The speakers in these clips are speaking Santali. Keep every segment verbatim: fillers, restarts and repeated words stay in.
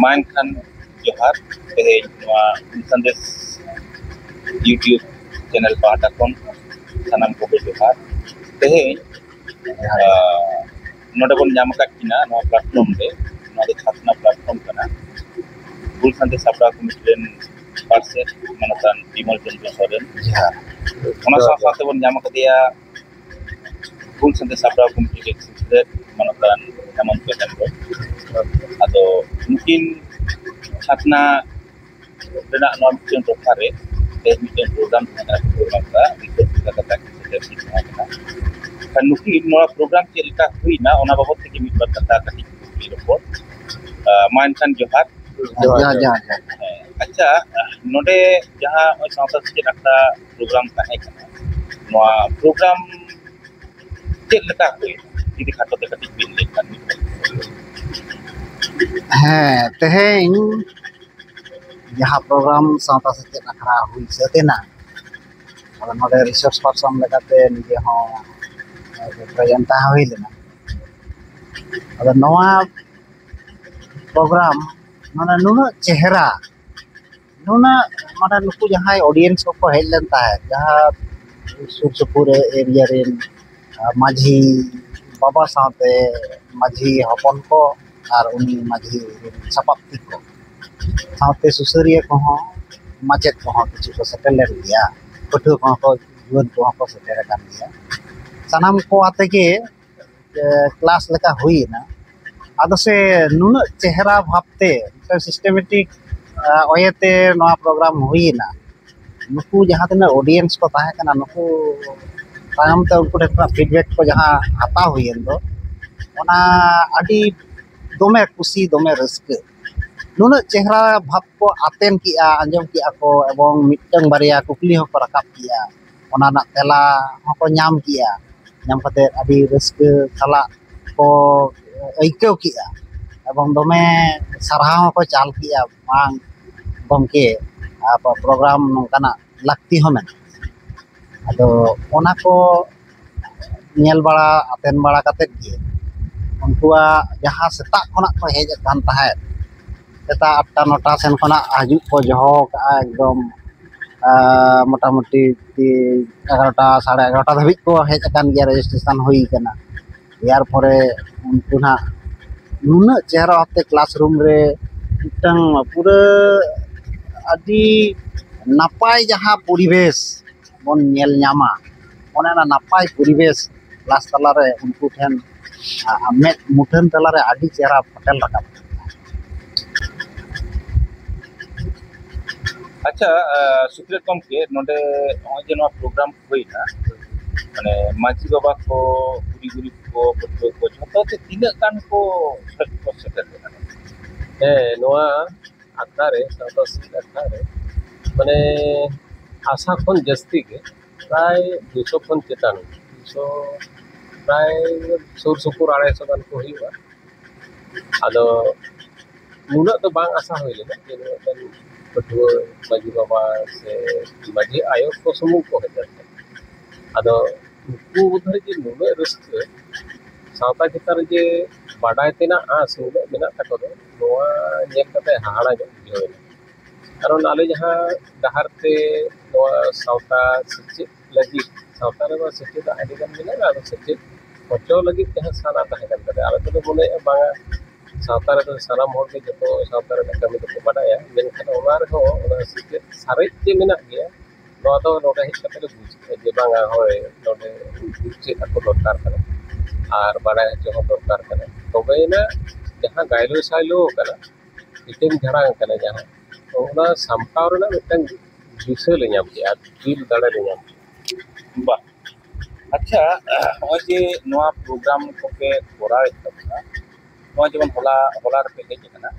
ᱢᱟ ᱮᱱᱠᱷᱟᱱ ᱡᱚᱦᱟᱨ᱾ ᱛᱮᱦᱮᱧ ᱱᱚᱣᱟ ᱥᱟᱸᱫᱮᱥ YouTube ᱪᱮᱱᱮᱞ ᱯᱟᱦᱴᱟ ᱠᱷᱚᱱ ᱥᱟᱱᱟᱢ ᱠᱚᱜᱮ ᱡᱚᱦᱟᱨ᱾ ᱛᱮᱦᱮᱧ ᱟᱸ, ᱱᱚᱰᱮ ᱵᱚᱱ ᱧᱟᱢ ᱟᱠᱟᱫ ᱠᱤᱱᱟ ᱱᱚᱣᱟ ᱯᱞᱟᱴᱯᱷᱚᱨᱢ ᱨᱮ᱾ ᱱᱚᱣᱟ ᱫᱚ ᱪᱷᱟᱛᱱᱟ ᱯᱞᱟᱴᱯᱷᱚᱨᱢ ᱠᱟᱱᱟ᱾ ᱦᱩᱞ ᱥᱟᱸᱫᱮᱥ ᱥᱟᱯᱲᱟᱣ ᱠᱚᱢᱤᱴᱤ ᱨᱮᱱ ᱯᱟᱨᱥᱮᱛ ᱢᱟᱱᱚᱛᱟᱱ ᱵᱤᱢᱚᱞ ᱪᱚᱸᱫᱽᱨᱚ ᱥᱚᱨᱮᱱ᱾ ᱡᱚᱦᱟᱨ᱾ ᱚᱱᱟ ᱥᱟᱶ ᱥᱟᱶᱛᱮ ᱵᱚᱱ ᱧᱟᱢ ᱟᱠᱟᱫᱮᱭᱟ ᱦᱩᱞ ᱥᱟᱸᱫᱮᱥ ᱥᱟᱯᱲᱟᱣ ᱠᱚᱢᱤᱴᱤ ᱨᱮᱱ ᱥᱩᱥᱨᱮᱛ ᱢᱟᱱᱚᱛᱟᱱ ᱦᱮᱢᱚᱱᱛᱚ ᱦᱮᱢᱵᱨᱚᱢ᱾ ᱟᱫᱚ ᱱᱩᱠᱤᱱ ᱪᱷᱟᱛᱱᱟ ᱨᱮᱱᱟᱜ ᱱᱚᱣᱟ ᱢᱤᱫᱴᱮᱱ ᱴᱚᱴᱷᱟ ᱨᱮ ᱛᱮᱦᱮᱧ ᱢᱤᱫᱴᱮᱱ ᱯᱨᱳᱜᱨᱟᱢ ᱛᱟᱦᱮᱸ ᱠᱟᱱᱟ, ᱯᱨᱳᱜᱨᱟᱢ ᱠᱟᱱᱟ, ᱨᱤᱯᱳᱨᱴ ᱞᱮᱠᱟ ᱠᱟᱛᱮ ᱟᱹᱠᱤᱱ ᱥᱮᱴᱮᱨ ᱠᱤᱱ ᱛᱟᱦᱮᱸ ᱠᱟᱱᱟ᱾ ᱠᱷᱟᱱ ᱱᱩᱠᱤᱱ ᱱᱚᱣᱟ ᱯᱨᱳᱜᱨᱟᱢ ᱪᱮᱫ ᱞᱮᱠᱟ ᱦᱩᱭᱱᱟ, ᱚᱱᱟ ᱵᱟᱵᱚᱫ ᱛᱮᱜᱮ ᱢᱤᱫ ᱵᱟᱨ ᱠᱟᱛᱷᱟ ᱠᱟᱹᱴᱤᱡ ᱠᱩᱠᱞᱤ ᱨᱚᱯᱚᱲ᱾ ᱟᱸ, ᱢᱟ ᱮᱱᱠᱷᱟᱱ ᱡᱚᱦᱟᱨ᱾ ᱡᱚᱦᱟᱨ, ᱡᱚᱦᱟᱨ, ᱡᱚᱦᱟᱨ᱾ ᱦᱮᱸ, ᱟᱪᱪᱷᱟ, ᱱᱚᱰᱮ ᱡᱟᱦᱟᱸ ᱱᱚᱜᱼᱚᱭ ᱥᱟᱶᱛᱟ ᱥᱮᱪᱮᱫ ᱟᱠᱷᱲᱟ ᱯᱨᱳᱜᱨᱟᱢ ᱛᱟᱦᱮᱸ ᱠᱟᱱᱟ, ᱱᱚᱣᱟ ᱯᱨᱳᱜᱨᱟᱢ ᱪᱮᱫ ᱞᱮᱠᱟ ᱦᱩᱭᱱᱟ? ᱡᱩᱫᱤ ᱠᱷᱟᱴᱚ ᱛᱮ ᱠᱟᱹᱴᱤᱡ ᱵᱤᱱ ᱞᱟᱹᱭ ᱠᱷᱟᱱ᱾ ᱦᱮᱸ, ᱛᱮᱦᱮᱧ ᱡᱟᱦᱟᱸ ᱯᱨᱳᱜᱨᱟᱢ ᱥᱟᱶᱛᱟ ᱥᱮᱪᱮᱫ ᱟᱠᱷᱲᱟ ᱦᱩᱭ ᱥᱟᱹᱛ ᱮᱱᱟ, ᱟᱫᱚ ᱱᱚᱰᱮ ᱨᱤᱥᱳᱨᱥ ᱯᱟᱨᱥᱚᱱ ᱞᱮᱠᱟᱛᱮ ᱱᱤᱡᱮ ᱦᱚᱸ ᱯᱨᱮᱡᱮᱱᱴ ᱛᱟᱦᱮᱸ ᱦᱩᱭ ᱞᱮᱱᱟ᱾ ᱟᱫᱚ ᱱᱚᱣᱟ ᱯᱨᱳᱜᱨᱟᱢ ᱢᱟᱱᱮ ᱱᱩᱱᱟᱹᱜ ᱪᱮᱦᱨᱟ, ᱱᱩᱱᱟᱹᱜ ᱢᱟᱱᱮ ᱱᱩᱠᱩ ᱡᱟᱦᱟᱸᱭ ᱚᱰᱤᱭᱮᱱᱥ ᱠᱚᱠᱚ ᱦᱮᱡ ᱞᱮᱱ ᱛᱟᱦᱮᱸᱫ, ᱡᱟᱦᱟᱸ ᱥᱩᱨ ᱥᱩᱯᱩᱨ ᱮᱨᱤᱭᱟ ᱨᱮᱱ ᱢᱟᱹᱡᱷᱤ ᱵᱟᱵᱟ ᱥᱟᱶᱛᱮ ᱢᱟᱹᱡᱷᱤ ᱦᱚᱯᱚᱱ ᱠᱚ ᱟᱨ ᱩᱱᱤ ᱢᱟᱹᱡᱷᱤ ᱨᱮᱱ ᱥᱟᱯᱟᱵ ᱛᱤ ᱠᱚ, ᱥᱟᱶᱛᱮ ᱥᱩᱥᱟᱹᱨᱤᱭᱟᱹ ᱠᱚᱦᱚᱸ, ᱢᱟᱪᱮᱫ ᱠᱚᱦᱚᱸ ᱠᱤᱪᱷᱩ ᱠᱚ ᱥᱮᱴᱮᱨ ᱞᱮᱱ ᱜᱮᱭᱟ, ᱯᱟᱹᱴᱷᱩᱣᱟᱹ ᱠᱚᱦᱚᱸ ᱠᱚ, ᱡᱩᱣᱟᱹᱱ ᱠᱚᱦᱚᱸ ᱠᱚ ᱥᱮᱴᱮᱨ ᱟᱠᱟᱱ ᱜᱮᱭᱟ᱾ ᱥᱟᱱᱟᱢ ᱠᱚ ᱟᱛᱮ ᱜᱮ ᱠᱞᱟᱥ ᱞᱮᱠᱟ ᱦᱩᱭᱮᱱᱟ᱾ ᱟᱫᱚ ᱥᱮ ᱱᱩᱱᱟᱹᱜ ᱪᱮᱦᱨᱟ ᱵᱷᱟᱵᱽᱛᱮ ᱢᱤᱫᱴᱟᱝ ᱥᱤᱥᱴᱮᱢᱮᱴᱤᱠ ᱚᱭᱮᱛᱮ ᱱᱚᱣᱟ ᱯᱨᱳᱜᱨᱟᱢ ᱦᱩᱭᱮᱱᱟ᱾ ᱱᱩᱠᱩ ᱡᱟᱦᱟᱸ ᱛᱤᱱᱟᱹᱜ ᱚᱰᱤᱭᱮᱱᱥ ᱠᱚ ᱛᱟᱦᱮᱸ ᱠᱟᱱᱟ, ᱱᱩᱠᱩ ᱛᱟᱭᱚᱢ ᱛᱮ ᱩᱱᱠᱩ ᱴᱷᱮᱱ ᱠᱷᱚᱱᱟᱜ ᱯᱷᱤᱰᱵᱮᱠ ᱠᱚ ᱡᱟᱦᱟᱸ ᱦᱟᱛᱟᱣ ᱦᱩᱭᱮᱱ ᱫᱚ, ᱚᱱᱟ ᱟᱹᱰᱤ ᱫᱚᱢᱮ ᱠᱩᱥᱤ, ᱫᱚᱢᱮ ᱨᱟᱹᱥᱠᱟᱹ᱾ ᱱᱩᱱᱟᱹᱜ ᱪᱮᱦᱨᱟ ᱵᱷᱟᱵᱽ ᱠᱚ ᱟᱛᱮᱱ ᱠᱮᱜᱼᱟ, ᱟᱸᱡᱚᱢ ᱠᱮᱜᱼᱟ ᱠᱚ, ᱮᱵᱚᱝ ᱢᱤᱫᱴᱟᱝ ᱵᱟᱨᱭᱟ ᱠᱩᱠᱞᱤ ᱦᱚᱸᱠᱚ ᱨᱟᱠᱟᱵ ᱠᱮᱜᱼᱟ, ᱚᱱᱟ ᱨᱮᱱᱟᱜ ᱛᱮᱞᱟ ᱦᱚᱸᱠᱚ ᱧᱟᱢ ᱠᱮᱜᱼᱟ᱾ ᱧᱟᱢ ᱠᱟᱛᱮ ᱟᱹᱰᱤ ᱨᱟᱹᱥᱠᱟᱹ ᱥᱟᱞᱟᱜ ᱠᱚ ᱟᱹᱭᱠᱟᱹᱣ ᱠᱮᱜᱼᱟ, ᱮᱵᱚᱝ ᱫᱚᱢᱮ ᱥᱟᱨᱦᱟᱣ ᱦᱚᱸᱠᱚ ᱪᱟᱞ ᱠᱮᱜᱼᱟ, ᱵᱟᱝ ᱜᱚᱢᱠᱮ, ᱟᱵᱚ ᱯᱨᱳᱜᱨᱟᱢ ᱱᱚᱝᱠᱟᱱᱟᱜ ᱞᱟᱹᱠᱛᱤ ᱦᱚᱸ ᱢᱮᱱᱟᱜᱼᱟ᱾ ᱟᱫᱚ ᱚᱱᱟ ᱠᱚ ᱧᱮᱞ ᱵᱟᱲᱟ, ᱟᱛᱮᱱ ᱵᱟᱲᱟ ᱠᱟᱛᱮᱫ ᱜᱮ ᱩᱱᱠᱩᱣᱟᱜ ᱡᱟᱦᱟᱸ ᱥᱮᱛᱟᱜ ᱠᱷᱚᱱᱟᱜ ᱠᱚ ᱦᱮᱡ ᱟᱠᱟᱱ ᱛᱟᱦᱮᱸᱫ, ᱥᱮᱛᱟᱜ ᱟᱴᱴᱟ ᱱᱚᱴᱟ ᱥᱮᱱ ᱠᱷᱚᱱᱟᱜ ᱦᱤᱡᱩᱜ ᱠᱚ ᱡᱚᱦᱚ ᱠᱟᱜᱼᱟ, ᱮᱠᱫᱚᱢ ᱢᱚᱴᱟᱢᱩᱴᱤ ᱮᱜᱟᱨᱚᱴᱟ ᱥᱟᱲᱮ ᱮᱜᱟᱨᱚᱴᱟ ᱫᱷᱟᱹᱵᱤᱡ ᱠᱚ ᱦᱮᱡ ᱟᱠᱟᱱ ᱜᱮᱭᱟ, ᱨᱮᱡᱤᱥᱴᱨᱮᱥᱚᱱ ᱦᱩᱭ ᱠᱟᱱᱟ᱾ ᱮᱨ ᱯᱚᱨᱮ ᱩᱱᱠᱩ ᱱᱟᱦᱟᱜ ᱱᱩᱱᱟᱹᱜ ᱪᱮᱦᱨᱟ ᱵᱷᱟᱵᱛᱮ ᱠᱞᱟᱥᱨᱩᱢ ᱨᱮ ᱢᱤᱫᱴᱟᱝ ᱯᱩᱨᱟᱹ ᱟᱹᱰᱤ ᱱᱟᱯᱟᱭ ᱡᱟᱦᱟᱸ ᱯᱚᱨᱤᱵᱮᱥ ᱵᱚᱱ ᱧᱮᱞ ᱧᱟᱢᱟ, ᱚᱱᱮ ᱚᱱᱟ ᱱᱟᱯᱟᱭ ᱯᱚᱨᱤᱵᱮᱥ ᱠᱞᱟᱥ ᱛᱟᱞᱟᱨᱮ ᱩᱱᱠᱩ ᱴᱷᱮᱱ ᱢᱮᱫ ᱢᱩᱴᱷᱟᱹᱱ ᱛᱟᱞᱟᱨᱮ ᱟᱹᱰᱤ ᱪᱮᱦᱨᱟ ᱯᱷᱚᱴᱮᱞ ᱨᱟᱠᱟᱵ᱾ ᱟᱪᱪᱷᱟ, ᱥᱩᱠᱨᱤ ᱜᱚᱢᱠᱮ, ᱱᱚᱰᱮ ᱱᱚᱜᱼᱚᱭ ᱡᱮ ᱱᱚᱣᱟ ᱯᱨᱳᱜᱨᱟᱢ ᱦᱩᱭᱱᱟ, ᱢᱟᱱᱮ ᱢᱟᱹᱡᱷᱤ ᱵᱟᱵᱟ ᱠᱚ, ᱠᱩᱲᱤ ᱜᱩᱨᱤᱵ ᱠᱚ, ᱯᱟᱹᱴᱷᱩᱣᱟᱹ ᱠᱚ, ᱡᱷᱚᱛᱚ ᱛᱮ ᱛᱤᱱᱟᱹᱜ ᱜᱟᱱ ᱠᱚ ᱥᱮᱞᱮᱫ ᱠᱚ ᱥᱮᱴᱮᱨ ᱞᱮᱱᱟ? ᱦᱮᱸ, ᱱᱚᱣᱟ ᱟᱠᱷᱲᱟ ᱨᱮ, ᱥᱟᱶᱛᱟ ᱥᱤᱠᱷᱱᱟᱹᱛ ᱟᱠᱷᱲᱟ ᱨᱮ, ᱢᱟᱱᱮ ᱟᱥᱟ ᱠᱷᱚᱱ ᱡᱟᱹᱥᱛᱤ ᱜᱮ, ᱯᱨᱟᱭ ᱫᱩᱥᱚ ᱠᱷᱚᱱ ᱪᱮᱛᱟᱱ, ᱫᱩᱥᱚ, ᱯᱨᱟᱭ ᱥᱩᱨ ᱥᱩᱯᱩᱨ ᱟᱲᱟᱭᱥᱚ ᱜᱟᱱ ᱠᱚ ᱦᱩᱭᱩᱜᱼᱟ᱾ ᱟᱫᱚ ᱱᱩᱱᱟᱹᱜ ᱫᱚ ᱵᱟᱝ ᱟᱥᱟ ᱦᱩᱭ ᱞᱮᱱᱟ ᱡᱮ ᱱᱩᱱᱟᱹᱜ ᱜᱟᱱ ᱯᱟᱹᱴᱷᱩᱣᱟᱹ, ᱢᱟᱹᱡᱷᱤ ᱵᱟᱵᱟ ᱥᱮ ᱢᱟᱹᱡᱷᱤ ᱟᱭᱳ ᱠᱚ ᱥᱩᱢᱩᱝ ᱠᱚ ᱦᱮᱡ ᱫᱟᱲᱮᱭᱟᱜᱼᱟ᱾ ᱟᱫᱚ ᱩᱱᱠᱩ ᱢᱚᱫᱽᱫᱷᱮ ᱨᱮ ᱡᱮ ᱱᱩᱱᱟᱹᱜ ᱨᱟᱹᱥᱠᱟᱹ, ᱥᱟᱶᱛᱟ ᱪᱮᱛᱟᱱ ᱨᱮ ᱡᱮ ᱵᱟᱰᱟᱭ ᱛᱮᱱᱟᱜ ᱟᱸᱥ ᱱᱩᱱᱟᱹᱜ ᱢᱮᱱᱟᱜ ᱛᱟᱠᱚ ᱫᱚ, ᱱᱚᱣᱟ ᱧᱮᱞ ᱠᱟᱛᱮ ᱦᱟᱦᱟᱲᱟ ᱧᱚᱜ ᱵᱩᱡᱷᱟᱹᱣ ᱮᱱᱟ᱾ ᱠᱟᱨᱚᱱ ᱟᱞᱮ ᱡᱟᱦᱟᱸ ᱰᱟᱦᱟᱨ ᱛᱮ ᱱᱚᱣᱟ ᱥᱟᱶᱛᱟ ᱥᱮᱪᱮᱫ ᱞᱟᱹᱜᱤᱫ, ᱥᱟᱶᱛᱟ ᱨᱮᱢᱟ ᱥᱮᱪᱮᱫ ᱟᱹᱰᱤ ᱜᱟᱱ ᱢᱮᱱᱟᱜᱼᱟ, ᱟᱫᱚ ᱥᱮᱪᱮᱫ ᱦᱚᱪᱚ ᱞᱟᱹᱜᱤᱫ ᱡᱟᱦᱟᱸ ᱥᱟᱱᱟ ᱛᱟᱦᱮᱸ ᱠᱟᱱ ᱛᱟᱞᱮᱭᱟ, ᱟᱞᱮ ᱫᱚᱞᱮ ᱢᱚᱱᱮᱭᱮᱫᱼᱟ ᱵᱟᱝᱟ, ᱥᱟᱶᱛᱟ ᱨᱮᱫᱚ ᱥᱟᱱᱟᱢ ᱦᱚᱲ ᱜᱮ, ᱡᱚᱛᱚ ᱥᱟᱶᱛᱟ ᱨᱮᱱᱟᱜ ᱠᱟᱹᱢᱤ ᱫᱚᱠᱚ ᱵᱟᱰᱟᱭᱟ, ᱢᱮᱱᱠᱷᱟᱱ ᱚᱱᱟ ᱨᱮᱦᱚᱸ ᱚᱱᱟ ᱥᱮᱪᱮᱫ ᱥᱟᱨᱮᱡ ᱡᱮ ᱢᱮᱱᱟᱜ ᱜᱮᱭᱟ, ᱱᱚᱣᱟ ᱫᱚ ᱱᱚᱰᱮ ᱦᱮᱡ ᱠᱟᱛᱮ ᱞᱮ ᱵᱩᱡᱽ ᱠᱮᱫᱟ ᱡᱮ ᱵᱟᱝᱟ, ᱦᱳᱭ, ᱱᱚᱰᱮ ᱪᱮᱫ ᱟᱠᱚ ᱫᱚᱨᱠᱟᱨ ᱠᱟᱱᱟ ᱟᱨ ᱵᱟᱲᱟᱭ ᱦᱚᱪᱚ ᱦᱚᱸ ᱫᱚᱨᱠᱟᱨ ᱠᱟᱱᱟ᱾ ᱛᱚᱵᱮᱭᱮᱱᱟ ᱡᱟᱦᱟᱸ ᱜᱟᱭᱞᱳ ᱥᱟᱭᱞᱳ ᱠᱟᱱᱟ, ᱦᱤᱴᱟᱹᱝ ᱡᱷᱟᱲᱟᱝ ᱠᱟᱱᱟ ᱡᱟᱦᱟᱸ, ᱚᱱᱟ ᱥᱟᱢᱴᱟᱣ ᱨᱮᱱᱟᱜ ᱢᱤᱫᱴᱟᱝ ᱫᱤᱥᱟᱹ ᱞᱮ ᱧᱟᱢ ᱠᱮᱜᱼᱟ, ᱫᱤᱞ ᱫᱟᱲᱮ ᱞᱮ ᱧᱟᱢ ᱠᱮᱜᱼᱟ᱾ ᱵᱟᱦ, ᱟᱪᱪᱷᱟ, ᱱᱚᱜᱼᱚᱭ ᱡᱮ ᱱᱚᱣᱟ ᱯᱨᱳᱜᱨᱟᱢ ᱠᱚᱯᱮ ᱠᱚᱨᱟᱣᱮᱫ ᱛᱟᱵᱚᱱᱟ, ᱱᱚᱣᱟ ᱡᱮᱢᱚᱱ ᱦᱚᱞᱟ, ᱦᱚᱞᱟ ᱨᱮᱯᱮ ᱦᱮᱡ ᱟᱠᱟᱱᱟ,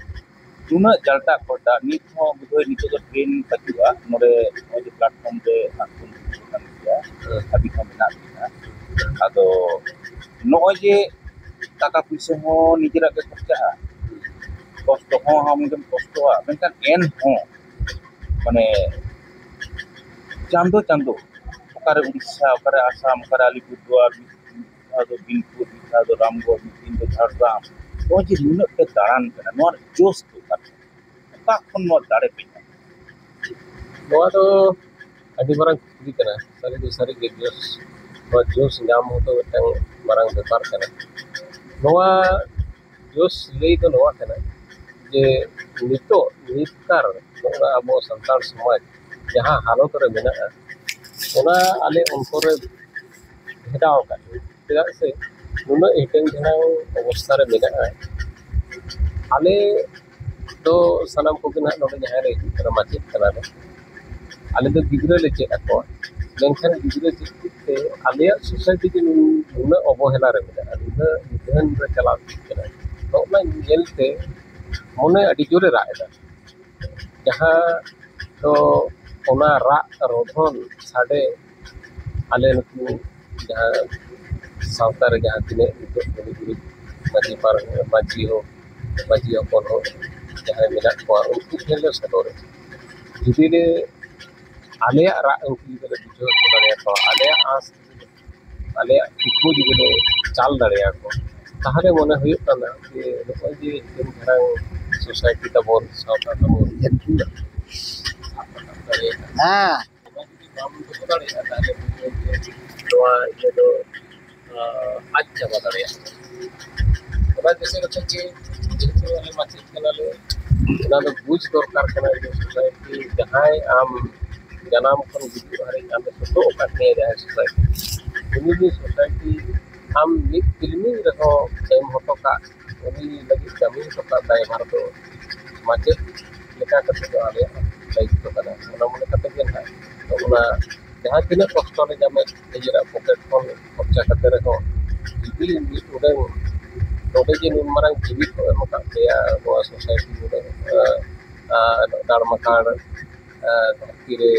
ᱱᱩᱱᱟᱹᱜ ᱡᱟᱞᱴᱟ ᱠᱷᱚᱨᱪᱟ, ᱱᱤᱛ ᱦᱚᱸ ᱵᱩᱡᱷᱟᱹᱣ ᱱᱤᱛᱚᱜ ᱫᱚ ᱴᱨᱮᱱ ᱵᱟᱹᱪᱩᱜᱼᱟ, ᱱᱚᱰᱮ ᱱᱚᱜᱼᱚᱭ ᱡᱮ ᱯᱞᱟᱴᱯᱷᱚᱨᱢ ᱨᱮ ᱦᱟᱸᱜ ᱵᱚᱱ ᱫᱩᱲᱩᱵ ᱟᱠᱟᱱ ᱜᱮᱭᱟ, ᱦᱟᱹᱵᱤᱡ ᱦᱚᱸ ᱢᱮᱱᱟᱜ ᱵᱤᱱᱟ᱾ ᱟᱫᱚ ᱱᱚᱜᱼᱚᱭ ᱡᱮ ᱴᱟᱠᱟ ᱯᱩᱭᱥᱟᱹ ᱦᱚᱸ ᱱᱤᱡᱮᱨᱟᱜ ᱜᱮ ᱠᱷᱚᱨᱪᱟᱜᱼᱟ, ᱠᱚᱥᱴᱚ ᱦᱚᱸ ᱟᱢ ᱜᱮᱢ ᱠᱚᱥᱴᱚᱜᱼᱟ, ᱢᱮᱱᱠᱷᱟᱱ ᱮᱱᱦᱚᱸ ᱢᱟᱱᱮ ᱪᱟᱸᱫᱚ ᱪᱟᱸᱫᱚ ᱚᱠᱟᱨᱮ ᱩᱲᱤᱥᱥᱟ, ᱚᱠᱟᱨᱮ ᱟᱥᱟᱢ, ᱚᱠᱟᱨᱮ ᱟᱞᱤᱯᱩᱨᱫᱩᱣᱟᱨ, ᱢᱤᱫ ᱫᱷᱟᱣ ᱫᱚ ᱵᱤᱱᱯᱩᱨ, ᱢᱤᱫ ᱫᱷᱟᱣ ᱫᱚ ᱨᱟᱢᱜᱚᱲ, ᱢᱤᱫ ᱫᱤᱱ ᱫᱚ ᱡᱷᱟᱲᱜᱨᱟᱢ, ᱱᱚᱜᱼᱚᱭ ᱡᱮ ᱱᱩᱱᱟᱹᱜ ᱯᱮ ᱫᱟᱬᱟᱱ ᱠᱟᱱᱟ, ᱱᱚᱣᱟ ᱨᱮ ᱡᱳᱥ ᱫᱚ ᱚᱠᱟ ᱨᱮ? ᱥᱟᱶᱛᱟ ᱠᱷᱚᱱ ᱱᱚᱣᱟ ᱫᱟᱲᱮ ᱯᱮ ᱧᱟᱢᱟ? ᱱᱚᱣᱟ ᱫᱚ ᱟᱹᱰᱤ ᱢᱟᱨᱟᱝ ᱠᱩᱠᱞᱤ ᱠᱟᱱᱟ᱾ ᱥᱟᱹᱨᱤ ᱫᱚ ᱥᱟᱹᱨᱤ ᱜᱮ ᱡᱳᱥ, ᱱᱚᱣᱟ ᱡᱳᱥ ᱧᱟᱢ ᱦᱚᱸᱛᱚ ᱢᱤᱫᱴᱟᱝ ᱢᱟᱨᱟᱝ ᱵᱮᱯᱟᱨ ᱠᱟᱱᱟ᱾ ᱱᱚᱣᱟ ᱡᱳᱥ ᱞᱟᱹᱭ ᱫᱚ ᱱᱚᱣᱟ ᱠᱟᱱᱟ ᱡᱮ ᱱᱤᱛᱚᱜ ᱱᱮᱛᱟᱨ ᱱᱚᱜᱼᱚᱭ ᱟᱵᱚ ᱥᱟᱱᱛᱟᱲ ᱥᱚᱢᱟᱡᱽ ᱡᱟᱦᱟᱸ ᱦᱟᱞᱚᱛ ᱨᱮ ᱢᱮᱱᱟᱜᱼᱟ, ᱚᱱᱟ ᱟᱞᱮ ᱚᱱᱛᱚᱨ ᱨᱮ ᱵᱷᱮᱫᱟᱣ ᱟᱠᱟᱫ ᱞᱮᱭᱟ᱾ ᱪᱮᱫᱟᱜ ᱥᱮ ᱱᱩᱱᱟᱹᱜ ᱦᱤᱴᱟᱹᱝ ᱡᱷᱟᱲᱟᱝ ᱚᱵᱚᱥᱛᱷᱟ ᱨᱮ ᱢᱮᱱᱟᱜᱼᱟ᱾ ᱟᱞᱮ ᱫᱚ ᱥᱟᱱᱟᱢ ᱠᱚᱜᱮ ᱱᱟᱦᱟᱜ ᱱᱚᱰᱮ ᱡᱟᱦᱟᱸᱭ ᱞᱮ ᱦᱤᱡᱩᱜ ᱠᱟᱱᱟ, ᱢᱟᱪᱮᱫ ᱠᱟᱱᱟᱞᱮ᱾ ᱟᱞᱮ ᱫᱚ ᱜᱤᱫᱽᱨᱟᱹ ᱞᱮ ᱪᱮᱫ ᱟᱠᱚᱣᱟ, ᱢᱮᱱᱠᱷᱟᱱ ᱜᱤᱫᱽᱨᱟᱹ ᱪᱮᱫ ᱪᱮᱫ ᱛᱮ ᱟᱞᱮᱭᱟᱜ ᱥᱳᱥᱟᱭᱴᱤ ᱡᱮ ᱱᱩᱱᱟᱹᱜ ᱚᱵᱚᱦᱮᱞᱟ ᱨᱮ ᱢᱮᱱᱟᱜᱼᱟ, ᱱᱩᱱᱟᱹᱜ ᱱᱤᱫᱷᱟᱹᱱ ᱨᱮ ᱪᱟᱞᱟᱣ ᱤᱫᱤᱜ ᱠᱟᱱᱟ, ᱱᱚᱜᱼᱚ ᱱᱟ ᱧᱮᱞᱛᱮ ᱢᱚᱱᱮ ᱟᱹᱰᱤ ᱡᱳᱨᱮ ᱨᱟᱜ ᱮᱫᱟ᱾ ᱡᱟᱦᱟᱸ ᱫᱚ ᱚᱱᱟ ᱨᱟᱜ ᱨᱚᱫᱷᱚᱱ ᱥᱟᱰᱮ ᱟᱞᱮ ᱱᱩᱠᱩ ᱡᱟᱦᱟᱸ ᱥᱟᱶᱛᱟ ᱨᱮ ᱡᱟᱦᱟᱸ ᱛᱤᱱᱟᱹᱜ ᱱᱤᱛᱚᱜ ᱜᱩᱱᱤ ᱜᱩᱨᱤᱵ ᱢᱟᱹᱡᱷᱤ ᱯᱟᱨᱜᱟᱱᱟ, ᱢᱟᱹᱡᱷᱤ ᱦᱚᱸ, ᱢᱟᱹᱡᱷᱤ ᱦᱚᱯᱚᱱ ᱦᱚᱸ ᱡᱟᱦᱟᱸᱭ ᱢᱮᱱᱟᱜ ᱠᱚᱣᱟ, ᱩᱱᱠᱩ ᱴᱷᱮᱱ ᱞᱮ ᱥᱚᱫᱚᱨᱟ᱾ ᱡᱩᱫᱤ ᱞᱮ ᱟᱞᱮᱭᱟᱜ ᱨᱟᱜ ᱩᱱᱠᱩ ᱡᱩᱫᱤ ᱞᱮ ᱵᱩᱡᱷᱟᱹᱣ ᱦᱚᱪᱚ ᱫᱟᱲᱮᱭᱟᱠᱚᱣᱟ, ᱟᱞᱮᱭᱟᱜ ᱟᱸᱥ, ᱟᱞᱮᱭᱟᱜ ᱠᱩᱠᱢᱩ ᱡᱩᱫᱤ ᱞᱮ ᱪᱟᱞ ᱫᱟᱲᱮᱭᱟᱠᱚᱣᱟ, ᱛᱟᱦᱚᱞᱮ ᱢᱚᱱᱮ ᱦᱩᱭᱩᱜ ᱠᱟᱱᱟ ᱡᱮ ᱱᱚᱜᱼᱚᱭ ᱡᱮ ᱛᱤᱱ ᱢᱟᱨᱟᱝ ᱥᱳᱥᱟᱭᱴᱤ ᱛᱟᱵᱚᱱ, ᱥᱟᱶᱛᱟ ᱛᱟᱵᱚᱱ, ᱦᱮᱸ᱾ ᱚᱱᱟ ᱡᱩᱫᱤ ᱵᱟᱢ ᱫᱚᱦᱚ ᱫᱟᱲᱮᱭᱟᱜᱼᱟ, ᱛᱟᱦᱚᱞᱮ ᱵᱩᱡᱷᱟᱹᱣ ᱡᱮ ᱱᱚᱣᱟ ᱤᱭᱟᱹ ᱫᱚ, ᱟᱸ, ᱟᱫ ᱪᱟᱵᱟ ᱫᱟᱲᱮᱭᱟᱜᱼᱟ᱾ ᱚᱱᱟ ᱫᱤᱥᱟᱹ ᱠᱟᱛᱮ ᱜᱮ ᱡᱮᱦᱮᱛᱩ ᱟᱞᱮ ᱢᱟᱪᱮᱫ ᱠᱟᱱᱟᱞᱮ, ᱚᱱᱟ ᱫᱚ ᱵᱩᱡᱽ ᱫᱚᱨᱠᱟᱨ ᱠᱟᱱᱟ ᱡᱮ ᱥᱳᱥᱟᱭᱴᱤ ᱡᱟᱦᱟᱸᱭ ᱟᱢ ᱡᱟᱱᱟᱢ ᱠᱷᱚᱱ ᱜᱩᱡᱩᱜ ᱦᱟᱹᱨᱤᱡ ᱟᱢ ᱫᱚ ᱥᱩᱛᱩᱜ ᱟᱠᱟᱫ ᱢᱮᱭᱟ ᱡᱟᱦᱟᱸᱭ ᱥᱳᱥᱟᱭᱴᱤ, ᱩᱱᱤ ᱡᱮ ᱥᱳᱥᱟᱭᱴᱤ ᱟᱢ ᱢᱤᱫ ᱛᱤᱞᱢᱤᱧ ᱨᱮᱦᱚᱸ ᱮᱢ ᱦᱚᱴᱚ ᱠᱟᱜ, ᱩᱱᱤ ᱞᱟᱹᱜᱤᱫ ᱠᱟᱹᱢᱤ ᱦᱚᱴᱚ ᱠᱟᱜ ᱫᱟᱭᱵᱷᱟᱨ ᱫᱚ ᱢᱟᱪᱮᱫ ᱞᱮᱠᱟ ᱠᱟᱛᱮ ᱫᱚ ᱟᱞᱮᱭᱟᱜ ᱫᱟᱭᱤᱛᱛᱚ ᱠᱟᱱᱟ᱾ ᱚᱱᱟ ᱢᱚᱱᱮ ᱠᱟᱛᱮ ᱜᱮ ᱱᱟᱦᱟᱜ ᱚᱱᱟ ᱡᱟᱦᱟᱸ ᱛᱤᱱᱟᱹᱜ ᱠᱚᱥᱴᱚ ᱞᱮ ᱧᱟᱢᱮᱫ ᱱᱤᱡᱮᱨᱟᱜ ᱯᱚᱠᱮᱴ ᱠᱷᱚᱱ ᱠᱷᱚᱨᱪᱟ ᱠᱟᱛᱮ ᱨᱮᱦᱚᱸ, ᱡᱩᱫᱤ ᱢᱤᱫ ᱩᱰᱟᱹᱝ ᱱᱚᱰᱮ ᱡᱮ ᱱᱩᱱ ᱢᱟᱨᱟᱝ ᱡᱤᱣᱤ ᱠᱚ ᱮᱢ ᱟᱠᱟᱫ ᱞᱮᱭᱟ ᱱᱚᱣᱟ ᱥᱳᱥᱟᱭᱴᱤ ᱱᱩᱱᱟᱹᱜ, ᱟᱸ, ᱟᱸ, ᱫᱟᱲᱢᱟᱠᱟᱲ, ᱟᱸ, ᱫᱷᱟᱹᱨᱛᱤ ᱨᱮ